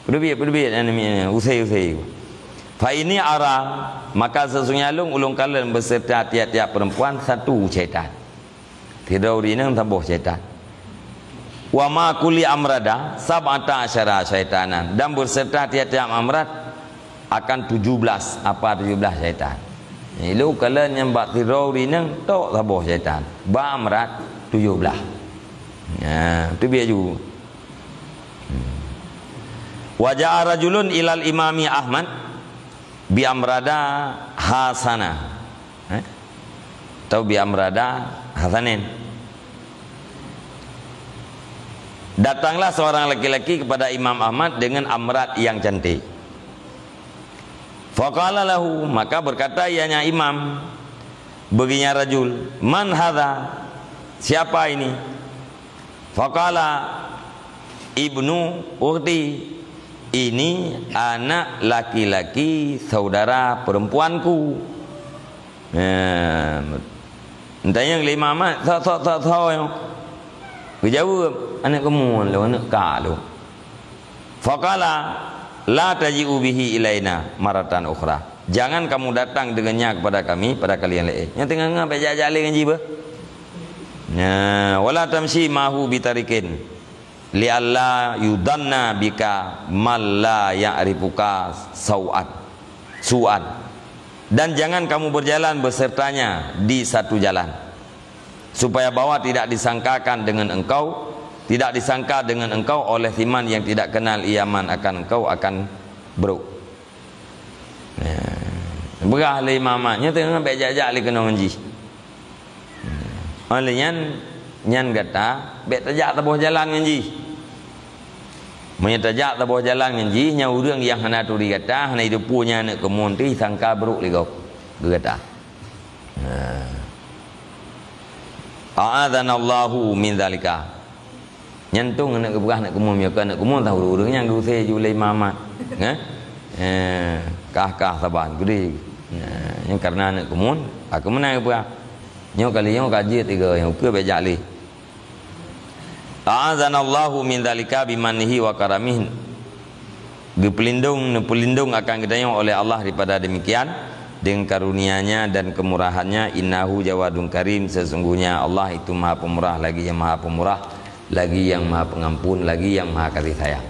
Peudeubiet, peudeubiet, eh, usai, usai. "Fa inni ara, maka sesungguhnya lôn, ulôn kalon beserta tiap-tiap perempuan satu syaitan." Sidroe ureuëng inong saboh syaitan. "Wa ma kulli amrada sab'ata asyara syaitanan," dan beserta tiap-tiap amrad akan tujuh belas, apa tujuh belas syaitan. Ilôn kalon nyang bak sidroe ureuëng inong tok saboh syaitan. Bak amrad tujuh belas. Ya, tu biar ju. Hmm. "Wa ja'a rajulun ilal imami Ahmad bi amrada hasana." Eh? Atau bi amrada hasanin. Datanglah seorang laki-laki kepada Imam Ahmad dengan amrad yang cantik. Faqala lahu, maka berkata ianya imam, baginya rajul, "Man hadha? Siapa ini?" Faqala, "Ibnu ukhti, ini anak laki-laki saudara perempuanku." Nah, Tanyong lé Imam Ahmad, "Tho, tho, tho, tho nyoe." Geujaweueb, "Aneuk keumuen lôn, aneuk kak lôn." Faqala, "La taji'u bihi ilaina maratan ukhra." Jangan kamu datang dengannya kepada kami pada kali yang lain. Nyang teungoh-ngoh bèk jak-jak lé ngon jih beuh. Nah, "Wala tamshi mahu bitarikin." "Li'alla yudhanna bika man la ya'rifuka sau'an, su'an." Dan jangan kamu berjalan besertanya di satu jalan, supaya bahwa tidak disangkakan dengan engkau, tidak disangka dengan engkau oleh siman yang tidak kenal ia man akan engkau akan buruk. Nah, peugah lé Imam Ahmad, "Nyoe teungoh bèk jak-jak lé keunoe ngon jih." Oleh nyan, nyan gata bèk tajak saboh jalan ngon jih. Meunyoe tajak saboh jalan ngon jih, nyan ureueng nyang hana turi gata, hana jiteupeue nyan aneuk keumuen teuh, sangka brok lé gob keu gata. Nah. A'adzanallahu min dzalika. Nyan tông aneuk geupeugah aneuk keumuen, meunyoe keu aneuk keumuen tah ureueng-ureueng nyang geusé ju lé Imam Ahmad. Nyan? Eh, kah-kah saban geude. Nah, nyan karena aneuk keumuen, aku meunan geupeugah. Nyoe kali nyoe ka jeuet tiga, nyang ukeue bèk jak lé. A'adzanallahu min dzalika bimannihi wa karamihi. Geupeulindong, neupeulindong akan geutanyoe oleh Allah daripada demikian dengan karunia-Nya dan kemurahan-Nya. Innahu jawadun karim, sesungguhnya Allah itu Maha Pemurah lagi yang Maha Pemurah, lagi yang Maha Pengampun, lagi yang Maha Kasih Sayang.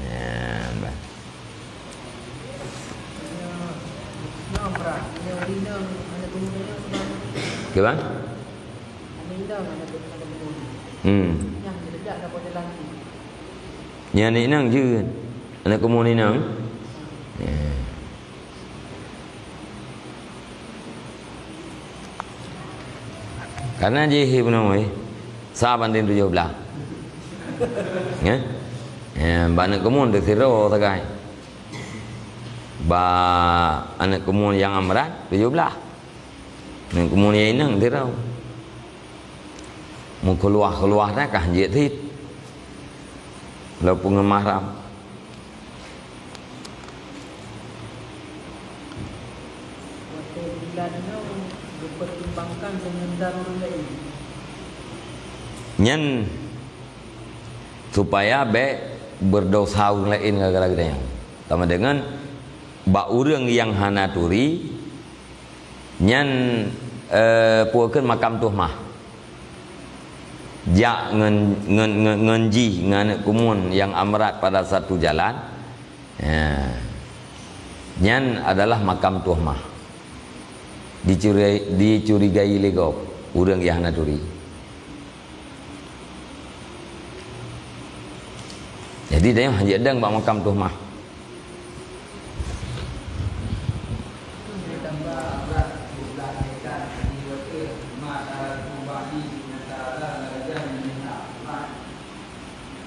Ya, bah. Kiban? Hmm. Nyan aneuk inong jeuet. Aneuk keumuen inong. Ya. Karena jih ibu nama, eh, sa banding tujoh blah. Ya? Ya, bak aneuk keumuen teuh sidroe sagai. Bak aneuk keumuen nyang amrat tujoh blah. Aneuk keumuen nyang inong sidroe. Meukeuluwa-keuluwa na kah jeuet cit. Walaupun ngon mahram. Watèe bulan nyoe geupeutimbangkan deungon dan ureueng laén. Nyan supaya bèk beudesya ureueng laén gara-gara geutanyoe. Sama dengan bak ureueng nyang hana turi, nyan, eh, peue kheun makam tuhmah. Jak ngon, ngon, ngon, ngon jih, ngon aneuk keumuen nyang amrat pada satu jalan. Ya. Nyan adalah makam tuhmah. Dicuri-, dicurigai lé gob ureueng nyang hana turi. Jadi, tanyoe hanjeuet dong bak makam tuhmah.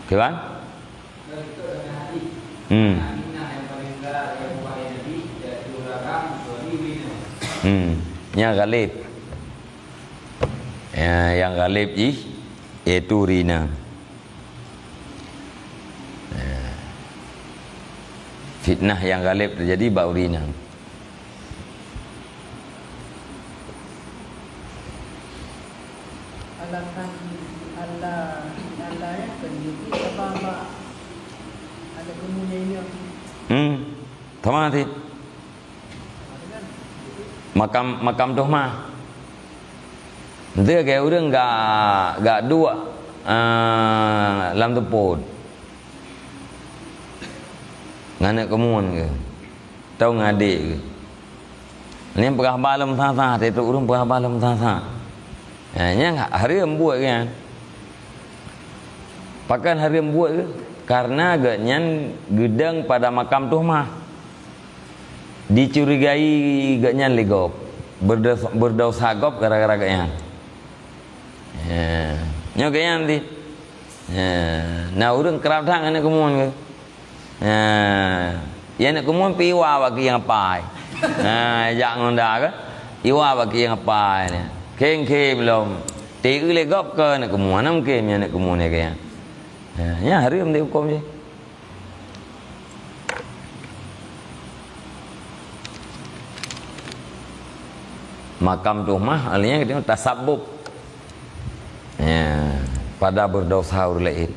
Kiban? Hmm. Hmm. Nyang ghalib. Ya, nyang ghalib jih, yaitu ureueng inong. Ya. Fitnah nyang ghalib teujadi bak ureueng inong. Alasan Allah, Allah ya, pendidik apa, Pak? Ada kemudian. Hmm. Sama nanti. Makam, makam tuhmah. Ente keu ureueng gak, gak duek, eh, lam teupot. Ngon aneuk keumuen keu. Atau ngon adék keu. Nyan peugah haba lom sah-sah, teutrok ureueng peugah haba lom sah-sah. Ha, nyan hareuem buet nyan. Pakon hareuem buet keu? Karena gobnyan geudong pada makam tuhmah. Dicurigai gobnyan lé gob. Beurdos-, beurdesya gob gara-gara gobnyan. Ya. Nyoe gobnyan di. Ya. Na ureueng krab that ngon aneuk keumuen keu. Ha, ya aneuk keumuen pih iwa bak keu nyang apai. Ha, jak ngon da keu. Iwa bak keu nyang apai nyan. Khém-khém lom. Teu lé gob keu aneuk keumuen, hana mungken nyan aneuk keumuen nyan keu nyan. Ha, nyan hareuem di hukôm jih. Makam tuhmah, artinya kita tasabbub. Ya, pada berdosa ureuëng laén.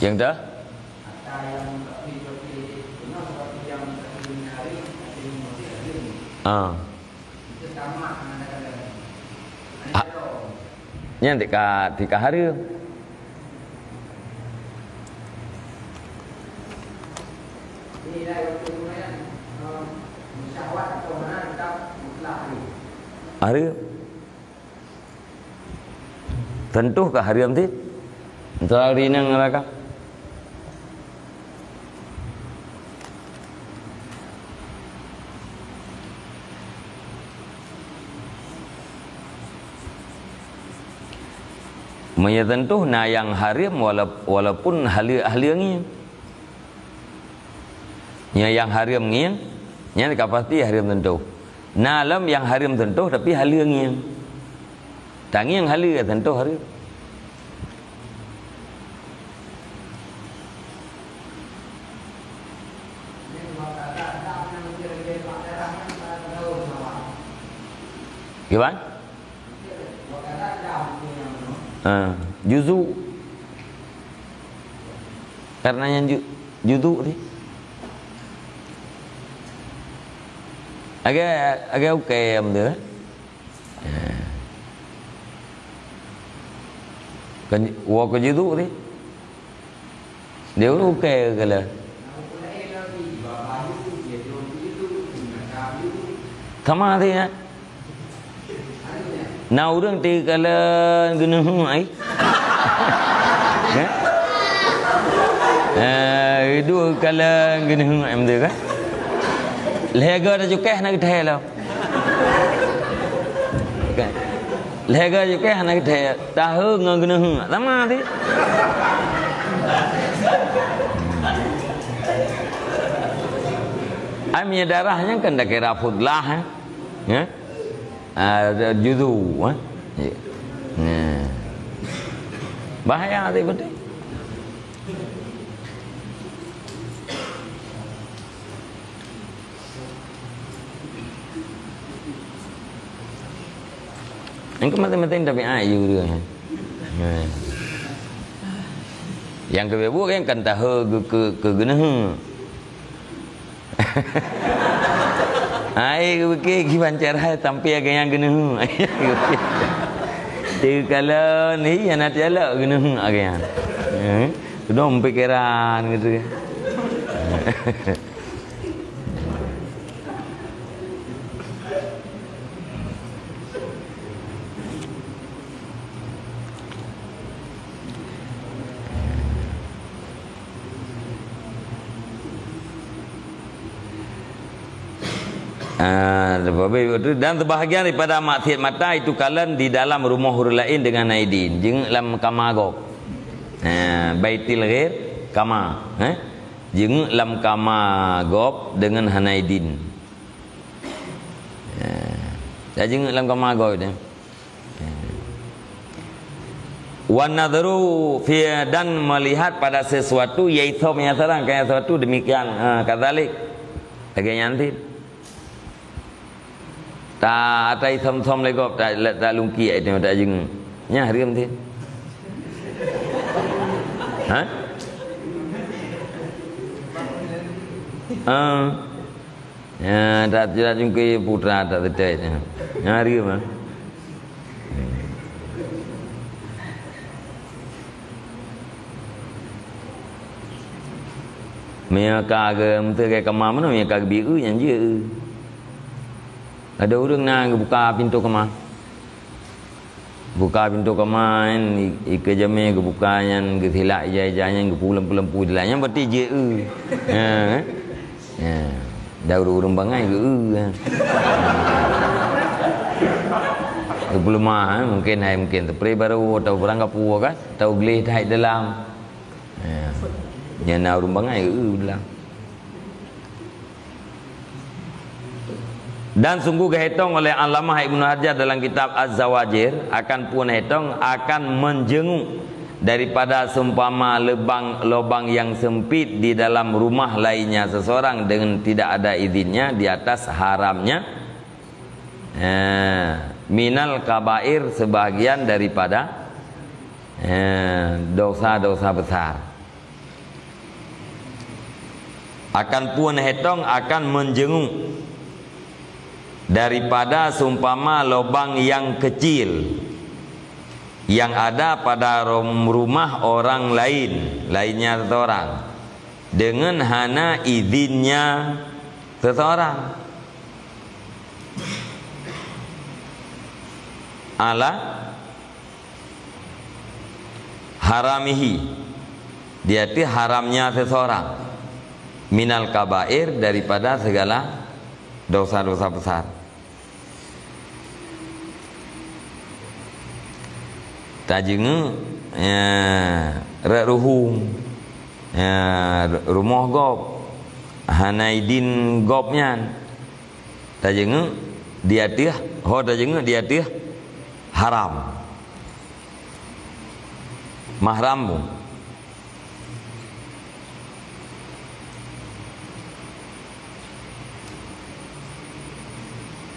Nyang dah? Ah. Ha, nyan tika, tika hareuem. Hareuem. Teuntu ka hareuem cit. Seutôt rinang raka. Meunyoe teuntu na nyang hareuem wala-, walaupun haleue-haleue ngieng. Nyoe nyang hareuem ngieng, nyan ka pasti hareuem teuntu. Na lom nyang hareuem teuntu tapi haleue ngieng. Tangieng haleue teuntu hareuem. Kiban? Ha, juzu. Karena nyan ju-, juzu ni. Agak, agak okey, alhamdulillah. Ha. Kan, wa ka juzu ni. Dia okey kala. Sama saja. Na ureuëng teukalon geuneuk ai. Ya? Eh, dua kalon geuneuk ai, betul kan? Lhée go tacukeh na geuthée lom. Kan? Lhée go tacukeh na geuthée. Tahu ngon geuneuk. Sama ti. Ai, minyak darah nyan kan dak kira fudlah, eh? Ya? Ah, juzu, eh? Ya. Nah. Bahaya hati betul. Yang kematin-matin tapi ah, you dia. Nah. Yang kebebuk yang kan tahu ke, ke, ke genehu. Ai, geupike kiban cara sampai agak nyang geuneuk. Teukalon, iya, na tialok geuneuk agak nyan. Eh, tudong pikiran gitu. Ah, dan sebahagian daripada maksiat mata itu kalon di dalam rumoh ureuëng laén deungon hana idin. Jeuet lam kama gob. Ha, baitil ghair kama, eh? Jeuet lam kama gob deungon hana idin. Ha. Dah jeuet lam kama gob tu. Wan nadharu fi, dan melihat pada sesuatu, yaitu menyatakan sesuatu demikian, ha, kadzalik. Lagèe nyan cit. Ta, ta isom-som lé gob, ta, ta lungkiek itu, ta jeuet. Nyan hareuem cit. Ha? Ah. Ya, tak, tak jungkir putra tak tetes. Ya, hari apa? Meunyoe ka ge, meunteue ge kama meunoe, meunyoe ka geubi eu, nyan jeuet eu. Ada ureuëng na geubuka pintoe kama. Buka pintoe kama nyan, i-, ikeue jamé geubuka nyan, geusilak ija-ija nyan, geupeulempu-lempu dilah. Nyan berarti jeuet eu. Ha, kan? Ya. Dah ureuëng-ureuëng bangai geu eu, ha. Geupeuleumah, ha. Mungkin hai, mungkin teupreh barô, atau barang gapu, kan? Atau gleh that dalam. Ya. Nyan na ureuëng bangai geu eu dalam. Dan sungguh geuhitong oleh Allamah Ibnu Hajar dalam kitab Az-Zawajir, akan phon hitong akan menjenguk daripada seumpama lubang, lubang yang sempit di dalam rumah lainnya seseorang dengan tidak ada izinnya di atas haramnya, eh, minal kabair, sebahagian daripada, eh, dosa-dosa besar. Akan phon hitong akan menjenguk daripada seumpama lubang yang kecil yang ada pada rum-, rumah orang lain, lainnya seseorang, dengan hana izinnya seseorang. Ala haramihi, di ateueh haramnya seseorang, minal kabair, daripada segala dosa-dosa besar. Tajeungeuk, ya, rot ruhueng, ya, rumoh gob, hana idin gob nyan. Tajeungeuk di ateueh, ho tajeungeuk di ateueh haram. Mahram bu.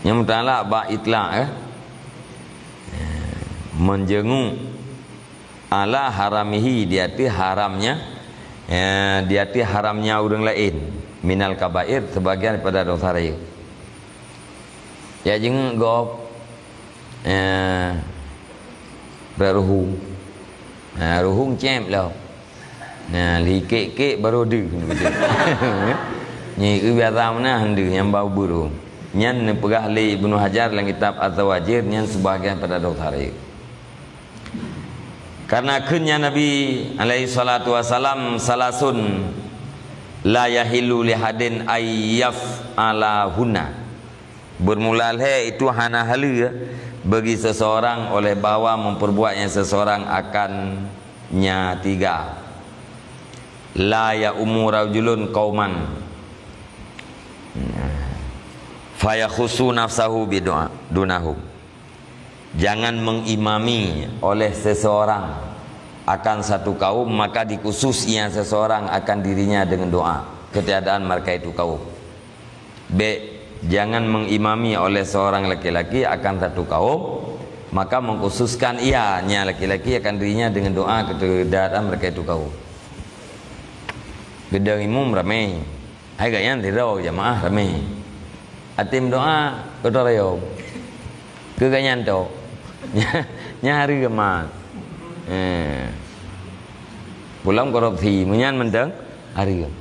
Nyang meutalak bak itlak, eh? Menjenguk ala haramihi, di ateueh haramnya, eh, di ateueh haramnya ureuëng laén, minal kabair, sebagian daripada dosa raya. Ya, jeungeuk gob, eh, bak ruhueng. Nah, ruhueng cép lom. Nah, lheuh kek-kek baru deuh. Nyan biasa meunan deuh nyang bau beurô. Nyan neupeugah lé Ibnu Hajar lam kitab Az-Zawajir, nyan sebahagian pada dosa raya. Karena kheun nyan Nabi alaihi salatu wasalam, salasun la yahillu li hadin ay yaf'alahunna. Bermula lhée itu hana haleue bagi seseorang oleh bahwa memperbuatnya seseorang akan nya tiga. La ya'ummu rajulun qauman fayakhussu nafsahu bidu'a dunahum. Jangan mengimami oleh seseorang akan satu kaum, maka dikhusus ia seseorang akan dirinya dengan doa ketiadaan mereka itu kaum. Bék, jangan mengimami oleh seorang laki-laki akan satu kaum, maka mengkhususkan ianya laki-laki akan dirinya dengan doa ketiadaan mereka itu kaum. Geudong imum ramé. Hai gobnyan sidroe jamaah ramé. Atem doa gotong royong. Keu gobnyan tok. Nyan hareuem mat. Eh. Pulang korupsi, meunyan mantong hareuem.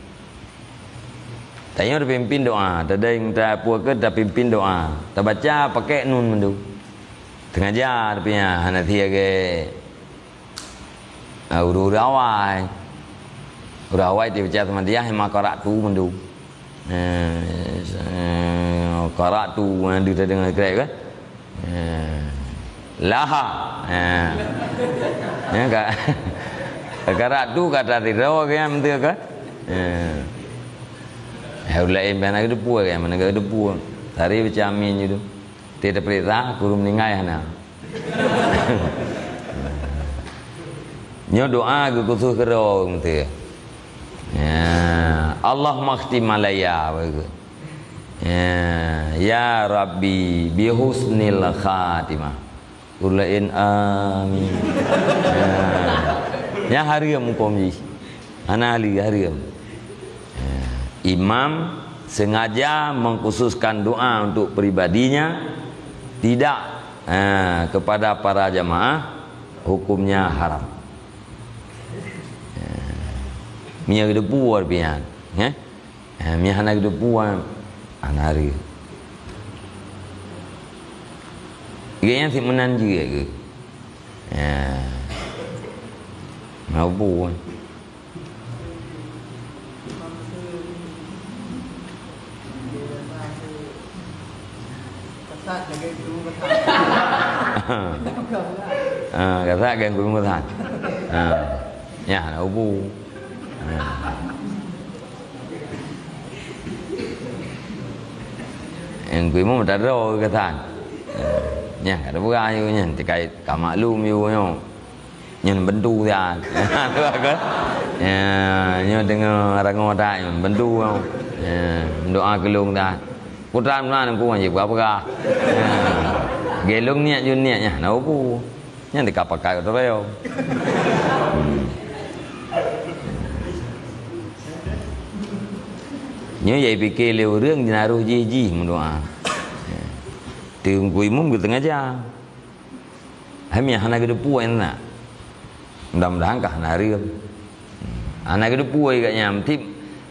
Tanyoe tapimpin doa, tadeng tapeue keu tapimpin doa. Tabaca pakai nun mandum. Sengaja tapi nyan hana siaga. Ah, ureuëng-ureuëng awai. Ureuëng awai tiep-tiep Ahmadiyah memang qara'tu mandum. Eh, eh, qara'tu, eh, di teudeungoe krek kan? Eh, laha. Eh. Ya, ka-, qara'tu kata tiroe kan, betul kan? Eh. Eh, ureuëng laén bana geudeupu kan, mana geudeupu. Tari baca amin je tu. Tiep taperiksa, kureueng meuninggai hana. Nyoe doa geukhusos keudroe meuteue. Ya, Allahumma khtim alayya, begitu. Ya, ya Rabbi, bi husnil khatimah. Ureuëng laén, amin. Ya. Nyan hareuem huköm jih. Hana ahli, hareuem. Ya. Imam sengaja mengkhususkan doa untuk pribadinya, tidak, eh, kepada para jamaah, hukumnya haram. Eh, meunyoe geudeupu, artinya, eh? Eh, meunyoe hana geudeupu, hana hareuem. Gobnyan sit meunan jeuet keuh. Eh. Hana geudeupu. Ah, kasat kan gurung kasat. Ah. Ya, hana geudeupu. Ah. Nyang kui mu mata droe keu that. Nyan ka teupeugah yue nyan, teukai ka maklum yue nyoe. Nyan beuntu that. Ya, nyoe deungoe rangoe that nyan beuntu nyoe. Ya, meudoa keu lôn that. Putra meunan ku nyan peugah-peugah. Ya. Gelong niat jun niat nyan, na upu. Nyan teuka pakai oto payong. Hmm. Nyoe jai pike lé ureuëng jinaroh jih-jih meudoa. Teungku imum geuteungaja. Hai miah hana geudeupu na. Mudah-mudahan ka hana reuem. Hana geudeupu gak nyan. Tip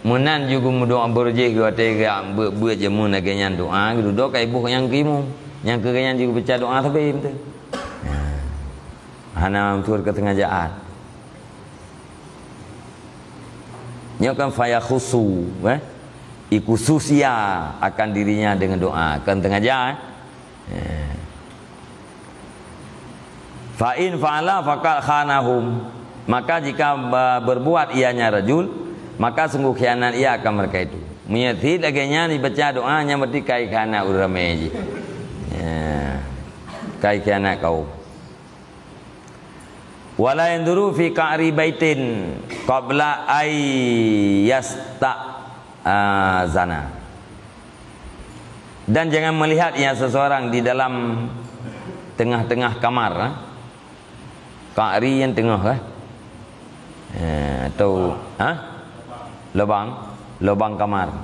meunan ju geumeudoa beureujéh geuh watée gak beuet-beuet jameun lagée nyan doa geududoe ka iboh nyang keu imum. Nyang keu gak nyan ju geupeucah doa sabe beutôi. Hana beutôi keusengajaan. Nyoe kan fayakhusu, eh? Ikhususia akan dirinya dengan doa. Kan sengaja, eh? Eh. Fa in fa'ala faqad khanahum. Maka jika ba-, berbuat ianya rajul, maka sungguh khianat ia akan mereka itu. Meunyoe sit lagée nyan dibaca doa, nyan berarti kai khianat ureuëng ramé jih. Ya. Kai khianat kaum. Wala yanzuru fi qa'ri baitin qabla ay yasta'zana. Dan jangan melihat ia seseorang di dalam tengah-tengah kamar, ha? Qa'ri nyang teungoh, ha? Eh, atau, ha? Lubang, lubang kamar.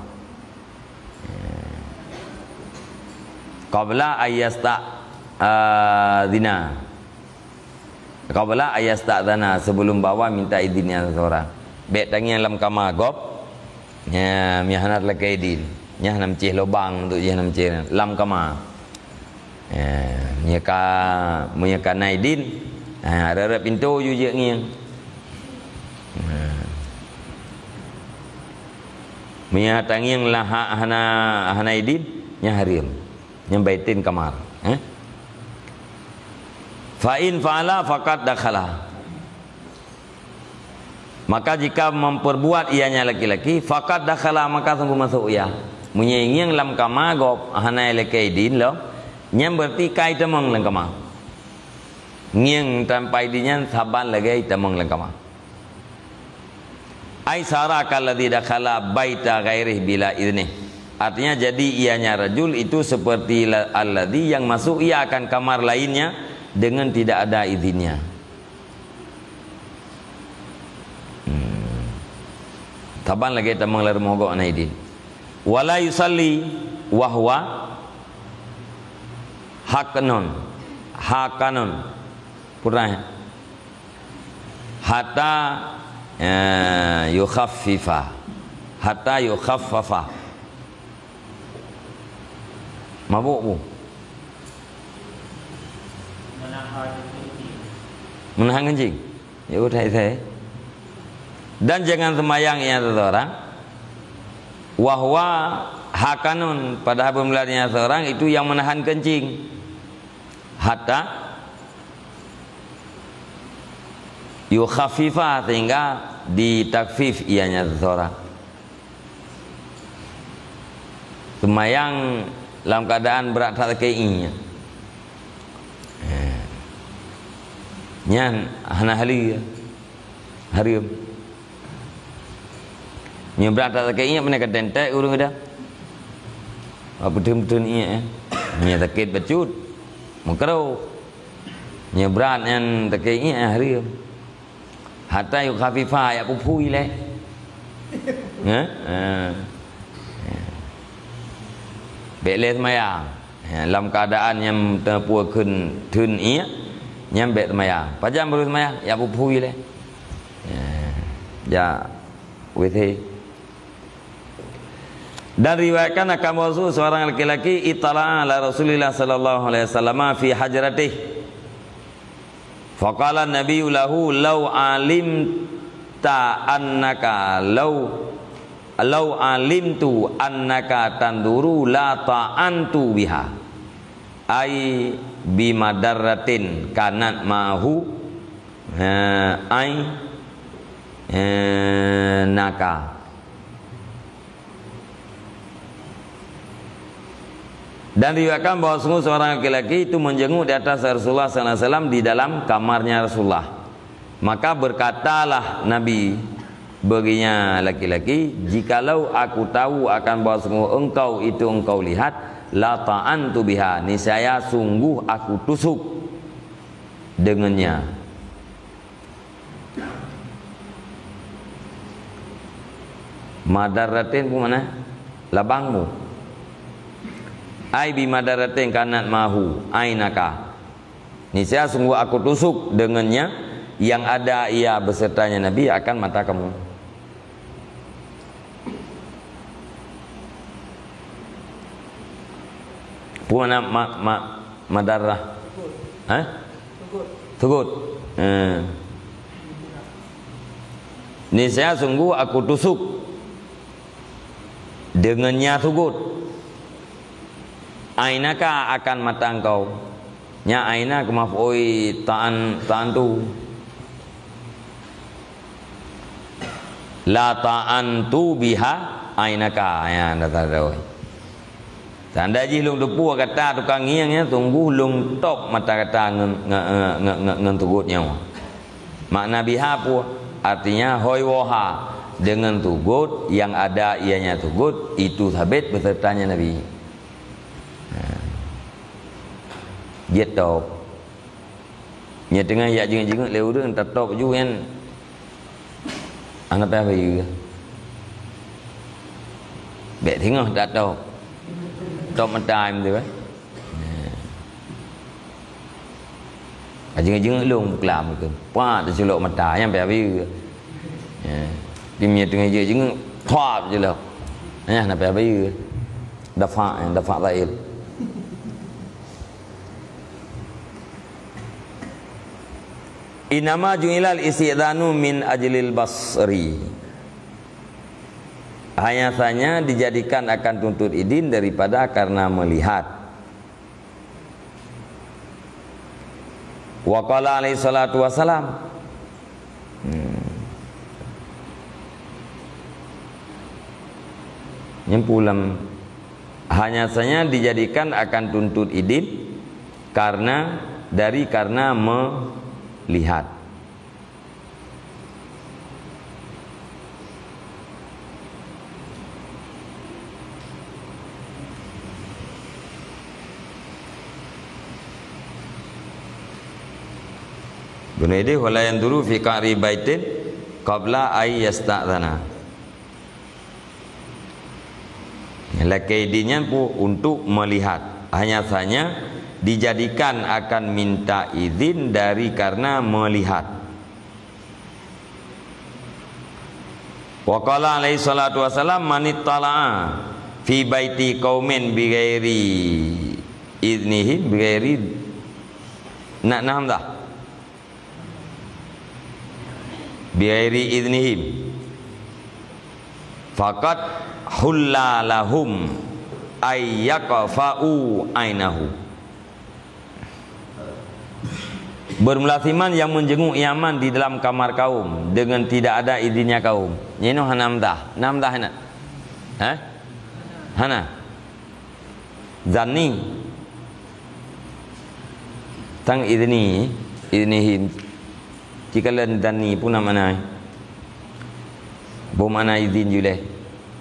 Eh. Qabla ay yasta'zina. Qabla ay yasta'zana, sebelum bawa minta idin nyan seseorang. Bék tangieng lam kama gob. Nya, meuhana lakée idin. Nya hana meucéh lubang untuk jih hana meucéh lam kama. Ya, meunyoe ka, meunyoe ka na idin, ha, rot-rot pintoe ju jeuet ngieng. Ha. Meunyoe tangieng lah ha-, hana, hana idin, nya hareuem. Nyang baitin kamar, eh? Fa in fa'ala faqad dakhala. Maka jika memperbuat ianya laki-laki, faqad dakhala, maka sungguh masuk ia. Meunyoe ngieng lam kama gob hana lakée idin lom, nyan berarti kai tamong lam kama. Ngieng tanpa idin nyan saban lagée tamong lam kama. Ai sara kalladzi dakhala baita ghairih bila idnih. Artinya, jadi ianya rajul itu seperti la-, alladzi yang masuk ia akan kamar lainnya dengan tidak ada izinnya. Hmm. Saban lagée tamong lam rumoh gob hana idin. Wala yusalli wa huwa hakanun. Hakanun. Pernah. Hatta, eh, yukhaffifa. Hatta yukhaffafa. Mabuk, Bu? Menahan kencing. Ya udah, itu. Dan jangan sembahyang ia seseorang. Wa huwa hakanun, padahal beumeulah ia seseorang itu yang menahan kencing. Hatta yukhaffifa, sehingga ditakhfif ianya seseorang. Seumayang lam keuadaan brat that sakét ié. Eh. Nyan hana hali. Hareuem. Nyoe brat that sakét ié, meunan ka tentek ureuëng dah. Bak peutheun-peutheun ié, eh. Nyoe sakét bacut. Meukeurok. Nyoe brat nyan sakét ié, eh, hareuem. Hatta yukhaffifa, jak pupui lé. Nyan? Ha. Bék lé seumayang. Ya, lam keuadaan nyang teupeu kheun theun ié, nyan bék seumayang. Pajan baru seumayang, jak pupui lé. Ya, jak W C. Dan riwayatkan akan Rasul seorang laki-laki, ittala ala Rasulillah sallallahu alaihi wasallam fi hujratih. Faqala Nabiyyu lahu, "Lau alimta annaka, lau, lau alimtu annaka tanzuru la ta'antu biha." Ai bimadarratin kanat ma'ahu, eh, ai, eh, naka. Dan riwayatkan bahwa sungguh seorang laki-laki itu menjenguk di atas Rasulullah sallallahu alaihi wasallam di dalam kamarnya Rasulullah. Maka berkatalah Nabi bagi nya laki-laki, "Jikalau aku tahu akan bahwa sungguh engkau itu engkau lihat, la ta'antu biha, niscaya sungguh aku tusuk dengannya." Madarratin peue makna? Labang mu. Ai bi madarratin kanat mahu, ainaka. Niscaya sungguh aku tusuk dengannya yang ada ia besertanya Nabi akan mata kamu. Peue makna ma-, ma-, madarrah? Hah? Thugut. Eh. Niscaya sungguh aku tusuk dengannya thugut. Ainaka akan mata engkau. Nya aina keu maf'ul ta'an, ta'antu. La ta'antu biha ainaka. Ya, dah tahu. Tanda jih lôn teupeu kata tukang ngieng nyan, sungguh lôn top mata gata ngon, ngon, ngon, ngon, ngon thugut nyoe. Makna biha peue? Artinya, hoi woha, dengan thugut yang ada ianya thugut, itu sabit besertanya Nabi. Ha. Jeuet top. Nyan teungoh jak jingeuet-jingeuet lé ureueng, tatop ju nyan. Hana payah bayeue. Bèk teungoh tatop. Top mata em tu, eh. Ka jingeuet-jingeuet lôn keuklam tu. Pat teuculok mata, nyan payah bayeue. Ya. Di meunyo teungoh jingeuet-jingeuet, pat teuculok. Nyan hana payah bayeue. Dafa, eh, dafa zail. Innama ju'ilal isti'dzanu min ajlil basri. Hanya saja dijadikan akan tuntut idin daripada karena melihat. Wa qala alaihi salatu wassalam. Hmm. Nyan pulam hanya saja dijadikan akan tuntut idin karena, dari karena melihat. Bunoe deh, "Wala yanzuru fi qa'ri baitin qabla ay yasta'dzana." Lakée idin nyan pu-, untuk melihat. Hanya saja dijadikan akan minta izin dari karena melihat. Wa qala alaihi salatu wassalam, "Man ittala'a fi baiti qaumin bighairi idznihim," bighairi, na, na hamzah. "Bighairi idznihim, faqad hulla lahum ay yaqfa'u ainahu." Bermula siman yang menjenguk Yaman di dalam kamar kaum dengan tidak ada izinnya kaum. Nyan hana hamzah. Na hamzah hana? Hah? Hana. Zanni. Tang izni, iznihim. Cikalon zanni pun na makna. Boh makna izin juleh.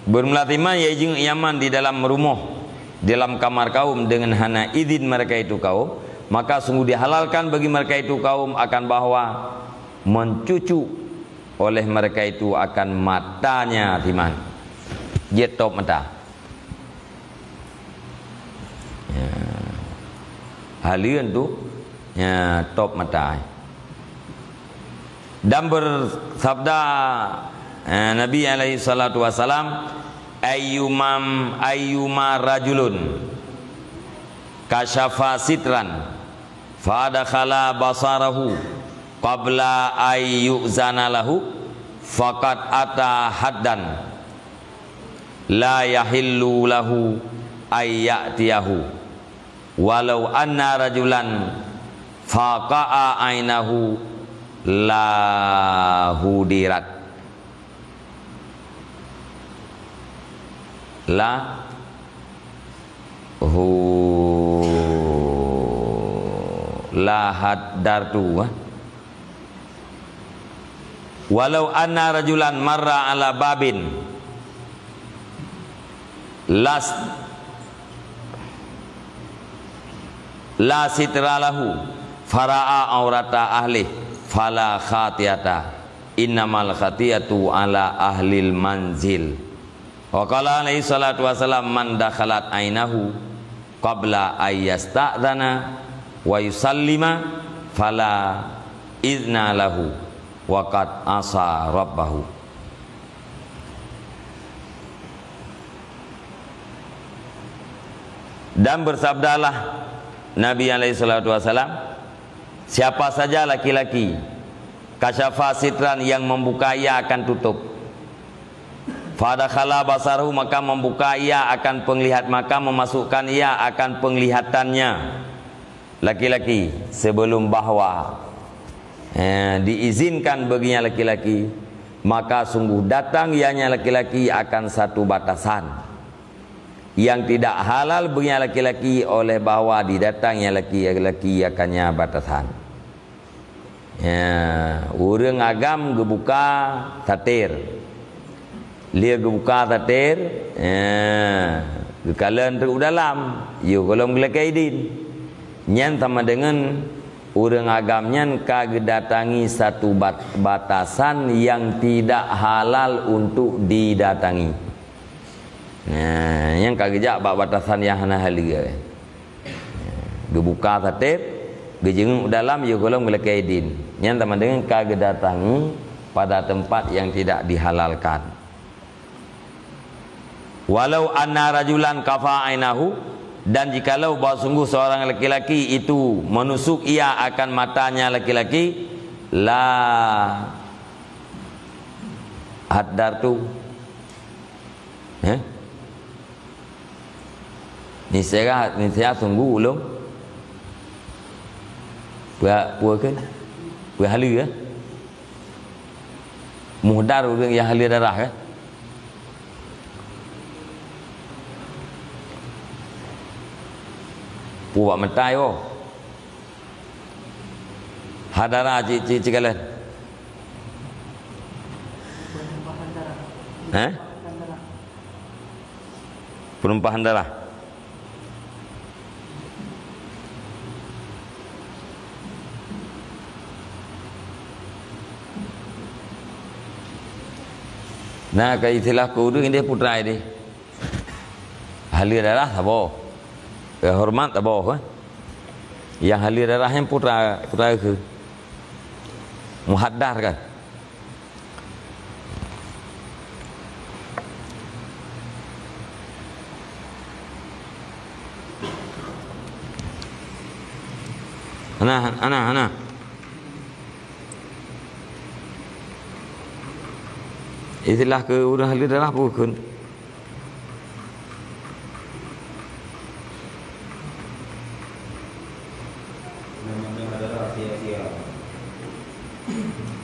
Bermula siman ia jingeuet Yaman di dalam rumoh, di dalam kamar kaum dengan hana izin mereka itu kaum, maka sungguh dihalalkan bagi mereka itu kaum akan bahwa mencucuk oleh mereka itu akan matanya siman. Jeuet top mata. Ya. Haleuen tu, ya, top mata. Dan bersabda, eh, Nabi alaihi salatu wasalam, "Ayyumam, ayyuma rajulun kasyafa sitran fadakhala basarahu qabla ay yu'zana lahu, faqad ata haddan la yahillu lahu ay ya'tiyahu, walau anna rajulan faqa'a ainahu la hudirat." La hu la haddartu, eh. Walau anna rajulan marra ala babin las, la sitra lahu, fara'a aurata ahlih, fala khatiyata, innamal khatiyatu ala ahlil manzil. Wa qala alaihi salatu wasalam, "Man dakhalat ainahu qabla an yasta'dzana wa yusallima fala idzna lahu wa qad asa rabbahu." Dan bersabdalah Nabi alaihi salatu wasalam, "Siapa saja laki-laki, kasyafa sitran, yang membuka ia akan tutup, fadakhala basarahu, maka membuka ia akan penglihat, maka memasukkan ia akan penglihatannya, laki-laki, sebelum bahwa, eh, diizinkan baginya laki-laki, maka sungguh datang ianya laki-laki akan satu batasan yang tidak halal baginya laki-laki, oleh bahwa didatangnya laki-laki akannya batasan." Ya, ureuëng agam geubuka satir. Lheueh geubuka satir, ya, geukalon teuk u dalam, yoh gohlom geulakée idin. Nyan sama deungon ureuëng agam nyan ka geudatangi satu bat-, batasan yang tidak halal untuk didatangi. Nah, nyang ka geujak bak batasan nyang hana haleue. Geubuka satir, geujeungeuk u dalam, yoh gohlom geulakée idin. Nyan sama deungon ka geudatangi pada tempat yang tidak dihalalkan. Walau anna rajulan kafa ainahu, dan jikalau bahwa sungguh seorang laki-laki itu menusuk ia akan matanya laki-laki, la haddartu. Eh? Niscaya, niscaya sungguh ulôn. Peue, peue kheun? Peue haleue, eh? Muhdar ureuëng nyang haleue darah, eh? Peue bak meutai, oh. Hadara cik, cik, cik kalian. Eh? Penumpahan darah. Nah, ka istilah keu ureuëng deh putra deh. Haleue darah saboh. Eh, hormat saboh, eh. Nyang haleue darah nyan putra, putra keu. Muhaddar kan? Hana, hana, hana. Istilah keu ureuëng haleue darah peue kheun?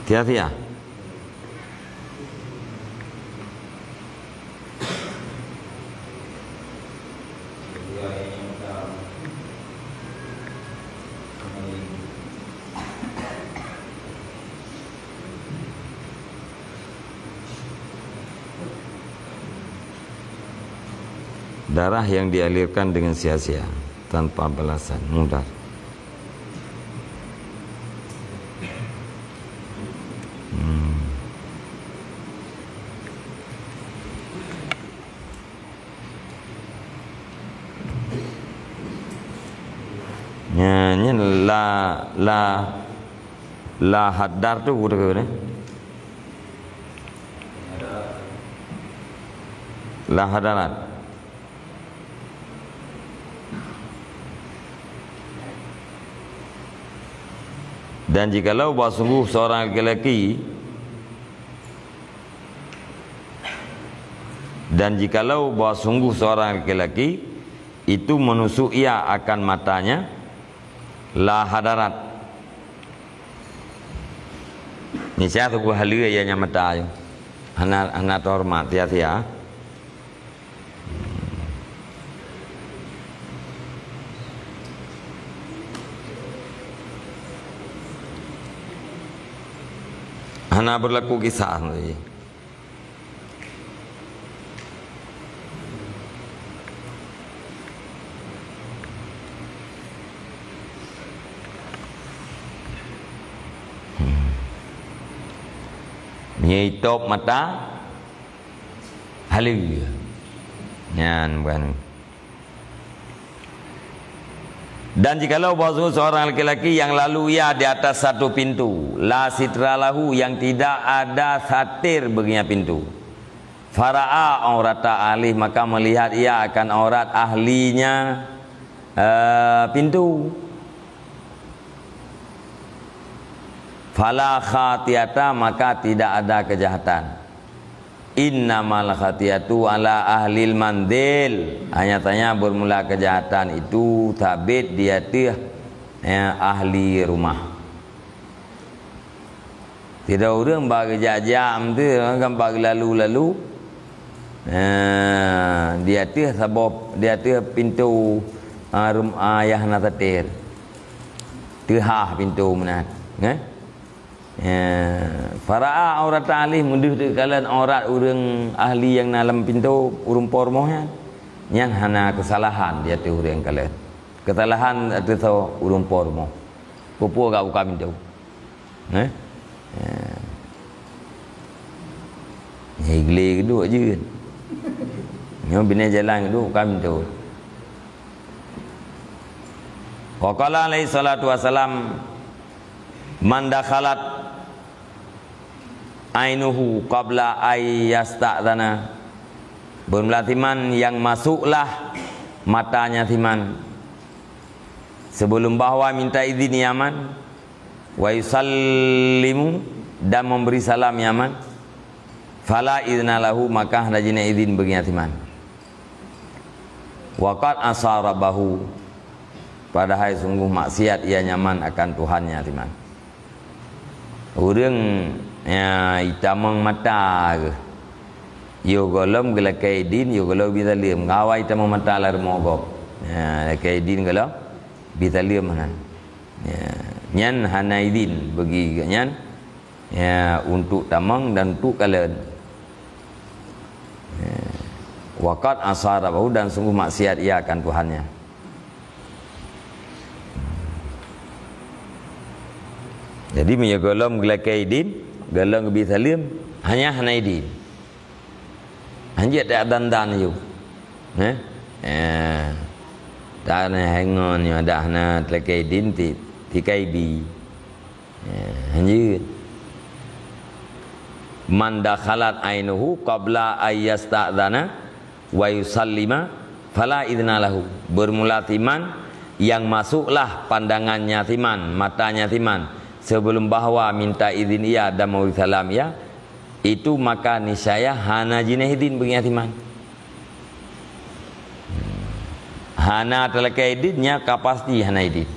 Sia-sia. Darah yang dialirkan dengan sia-sia, tanpa balasan, mudah. Hmm. Nya, nya la, la, la hadar tu, kata kau ni. La hadarat. Dan jikalau bahwa sungguh seorang laki-laki, dan jikalau bahwa sungguh seorang laki-laki itu menusuk ia akan matanya, la hadarat. Ni saya tu haleue ia nyang mata tu. Hana, hana terhormat, sia-sia. Hana berlaku kisah lagi. Hmm. Nyan itôb mata haleue. Nyan bukan. Dan jikalau bahwasanya seorang laki-laki yang lalu ia di atas satu pintu, la sitra lahu, yang tidak ada satir baginya pintu, fara'a aurata ahli, maka melihat ia akan aurat ahlinya, eh, pintu, fala khati'ata, maka tidak ada kejahatan. Innamal khati'atu ala ahlil manzil. Hanya saja bermula kejahatan itu sabit di ateueh, ya, ahli rumah. Sidroe ureuëng bak geujak-jak tu kan, bak geulalu-lalu, eh, di ateueh saboh, di ateueh pintu, ah, rum-, ah, nyang na satir. Teuhah pintu meunan, eh? Ya, fara'a aurata ahli, meudeuh teukalon aurat ureuëng ahli nyang na lam pintu, ureuëng po rumoh nyan. Nyan hana keusalahan di ateueh ureuëng kalon. Keusalahan ateueh soe? Ureuëng po rumoh. Peue-peue ka buka pintu. Eh? Ya. Ya, igle geuduek jeuet. Nyoe binéh jalan geuduek buka pintu. Wa qala alaihi salatu wassalam, "Man dakhalat ainuhu qabla ay yasta'dzana." Beureulah siman nyang masuklah matanya siman, sebelum bahwa minta izin nyan, wa yusallimu, dan memberi salam nyan, fala idzna lahu, maka hana jeuet izin bagi nyan siman. Wa qad asa rabbahu, padahai sungguh maksiat ia nyan akan Tuhannya siman. Ureuëng nyang itamong mata geuh, yoh gohlom geulakée idin, yoh gohlom bi saleuem, awai itamong mata lam rumoh gob. Ya, lakée idin gohlom bi saleuem hana. Ya, nyan hana idin bagi geuh nyan. Ya, untuk tamong dan untuk kalon. Ya. Wa qad asa rabbahu, dan sungguh maksiat ia akan Tuhannya. Jadi, meunyoe gohlom geulakée idin, gohlom geubi saleuem, hanya hana idin. Hanjeuet tadandan yôh. Heh? Eh. Tan hai ngon nyoe dak hana teulakée idin ti, ti kaibi. Eh, hanjeuet. Man dakhalat ainuhu qabla ay yasta'dzana wa yusallima fala idzna lahu. Bermula siman nyang masuklah pandangannya siman, matanya siman, sebelum bahwa minta izin ia dan memberi salam ia, itu maka niscaya hana jeuet idin bagi nyan siman. Hana teulakée idin, nyan ka pasti hana idin.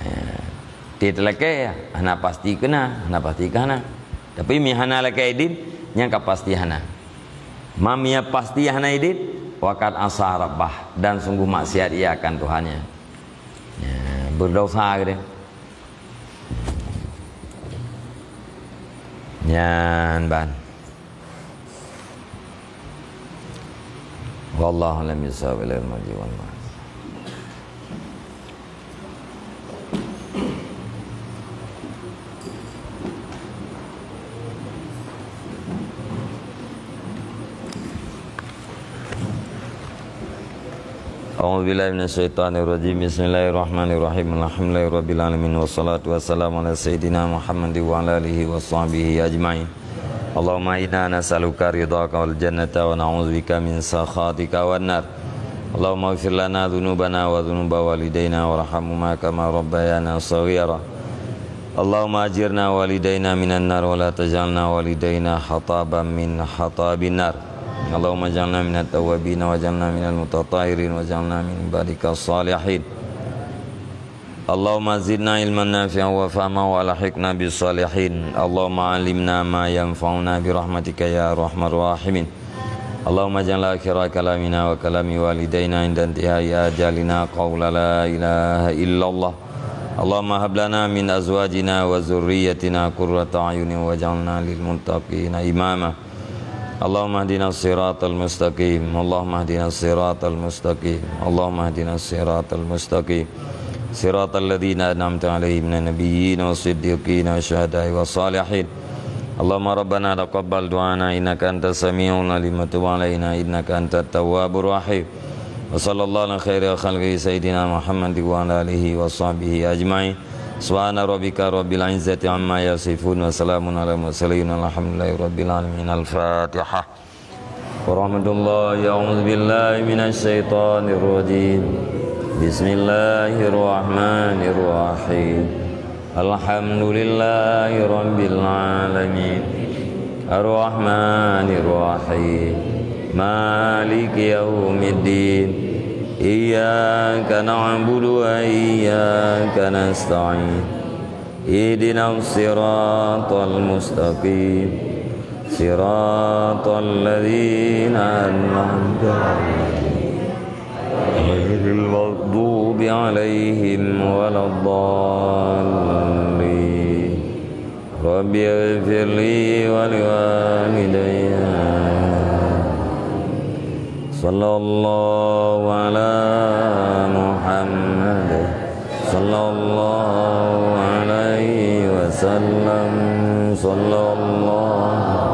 Ya. Ti teulakée, hana pasti keu na, hana pasti keu hana. Tapi mi hana lakée idin, nyan ka pasti hana. Ma mi pasti hana idin, wa qad asa rabbah, dan sungguh maksiat ia akan Tuhannya. Ya, berdosa geude. Nyan ban. Wallahu a'lam bishawab, ilal marji wal ma'ad. A'udzubillahi minasyaitonirrajim. Bismillahirrahmanirrahim. Alhamdulillahirabbil alamin. Wassalatu wassalamu ala sayyidina Muhammadin wa ala alihi wa sahbihi ajmain. Allahumma inna nas'aluka ridhaka wal jannata wa na'udzubika min sakhatika wan nar. Allahumma ighfir lana dzunubana wa dzunuba walidaina warhamhuma kama rabbayana shaghira. Allahumma ajirna walidaina minan nar wa la taj'alna walidaina hataban min hatabin nar. Allahumma ij'alna minat tawwabin waj'alna minal mutatahhirin waj'alna min ibadika shalihin. Allahumma zidna ilman nafi'an wa fahma wa alhiqna bis shalihin. Allahumma 'allimna ma yanfa'una bi rahmatika ya arhamar rahimin. Allahumma ij'al akhira kalamina wa kalami walidaina 'inda intihai ajalina qaula la ilaha illallah. اللهم هب لنا من أزواجنا وذريتنا قرة أعين واجعلنا للمتقين إماما. اللهم اهدنا الصراط المستقيم. اللهم اهدنا الصراط المستقيم. اللهم اهدنا الصراط المستقيم. صراط الذين أنعمت عليهم من النبيين والصديقين والشهداء والصالحين. اللهم ربنا تقبل دعاءنا إنك أنت السميع العليم وتب علينا إنك أنت التواب الرحيم. وصلى الله على خير خلقه سيدنا محمد وعلى آله وصحبه أجمعين. سبحان ربك رب العزة عما يصفون وسلام على المرسلين والحمد لله رب العالمين. الفاتحة. ورحمة الله. أعوذ بالله من الشيطان الرجيم. بسم الله الرحمن الرحيم. الحمد لله رب العالمين. الرحمن الرحيم. مالك يوم الدين. إياك نعبد وإياك نستعين. اهدنا الصراط المستقيم. صراط الذين أنعمت عليهم. غير المغضوب عليهم ولا الضالين. رب اغفر لي ولوالدي. صلى الله على محمد. صلى الله عليه وسلم. صلى الله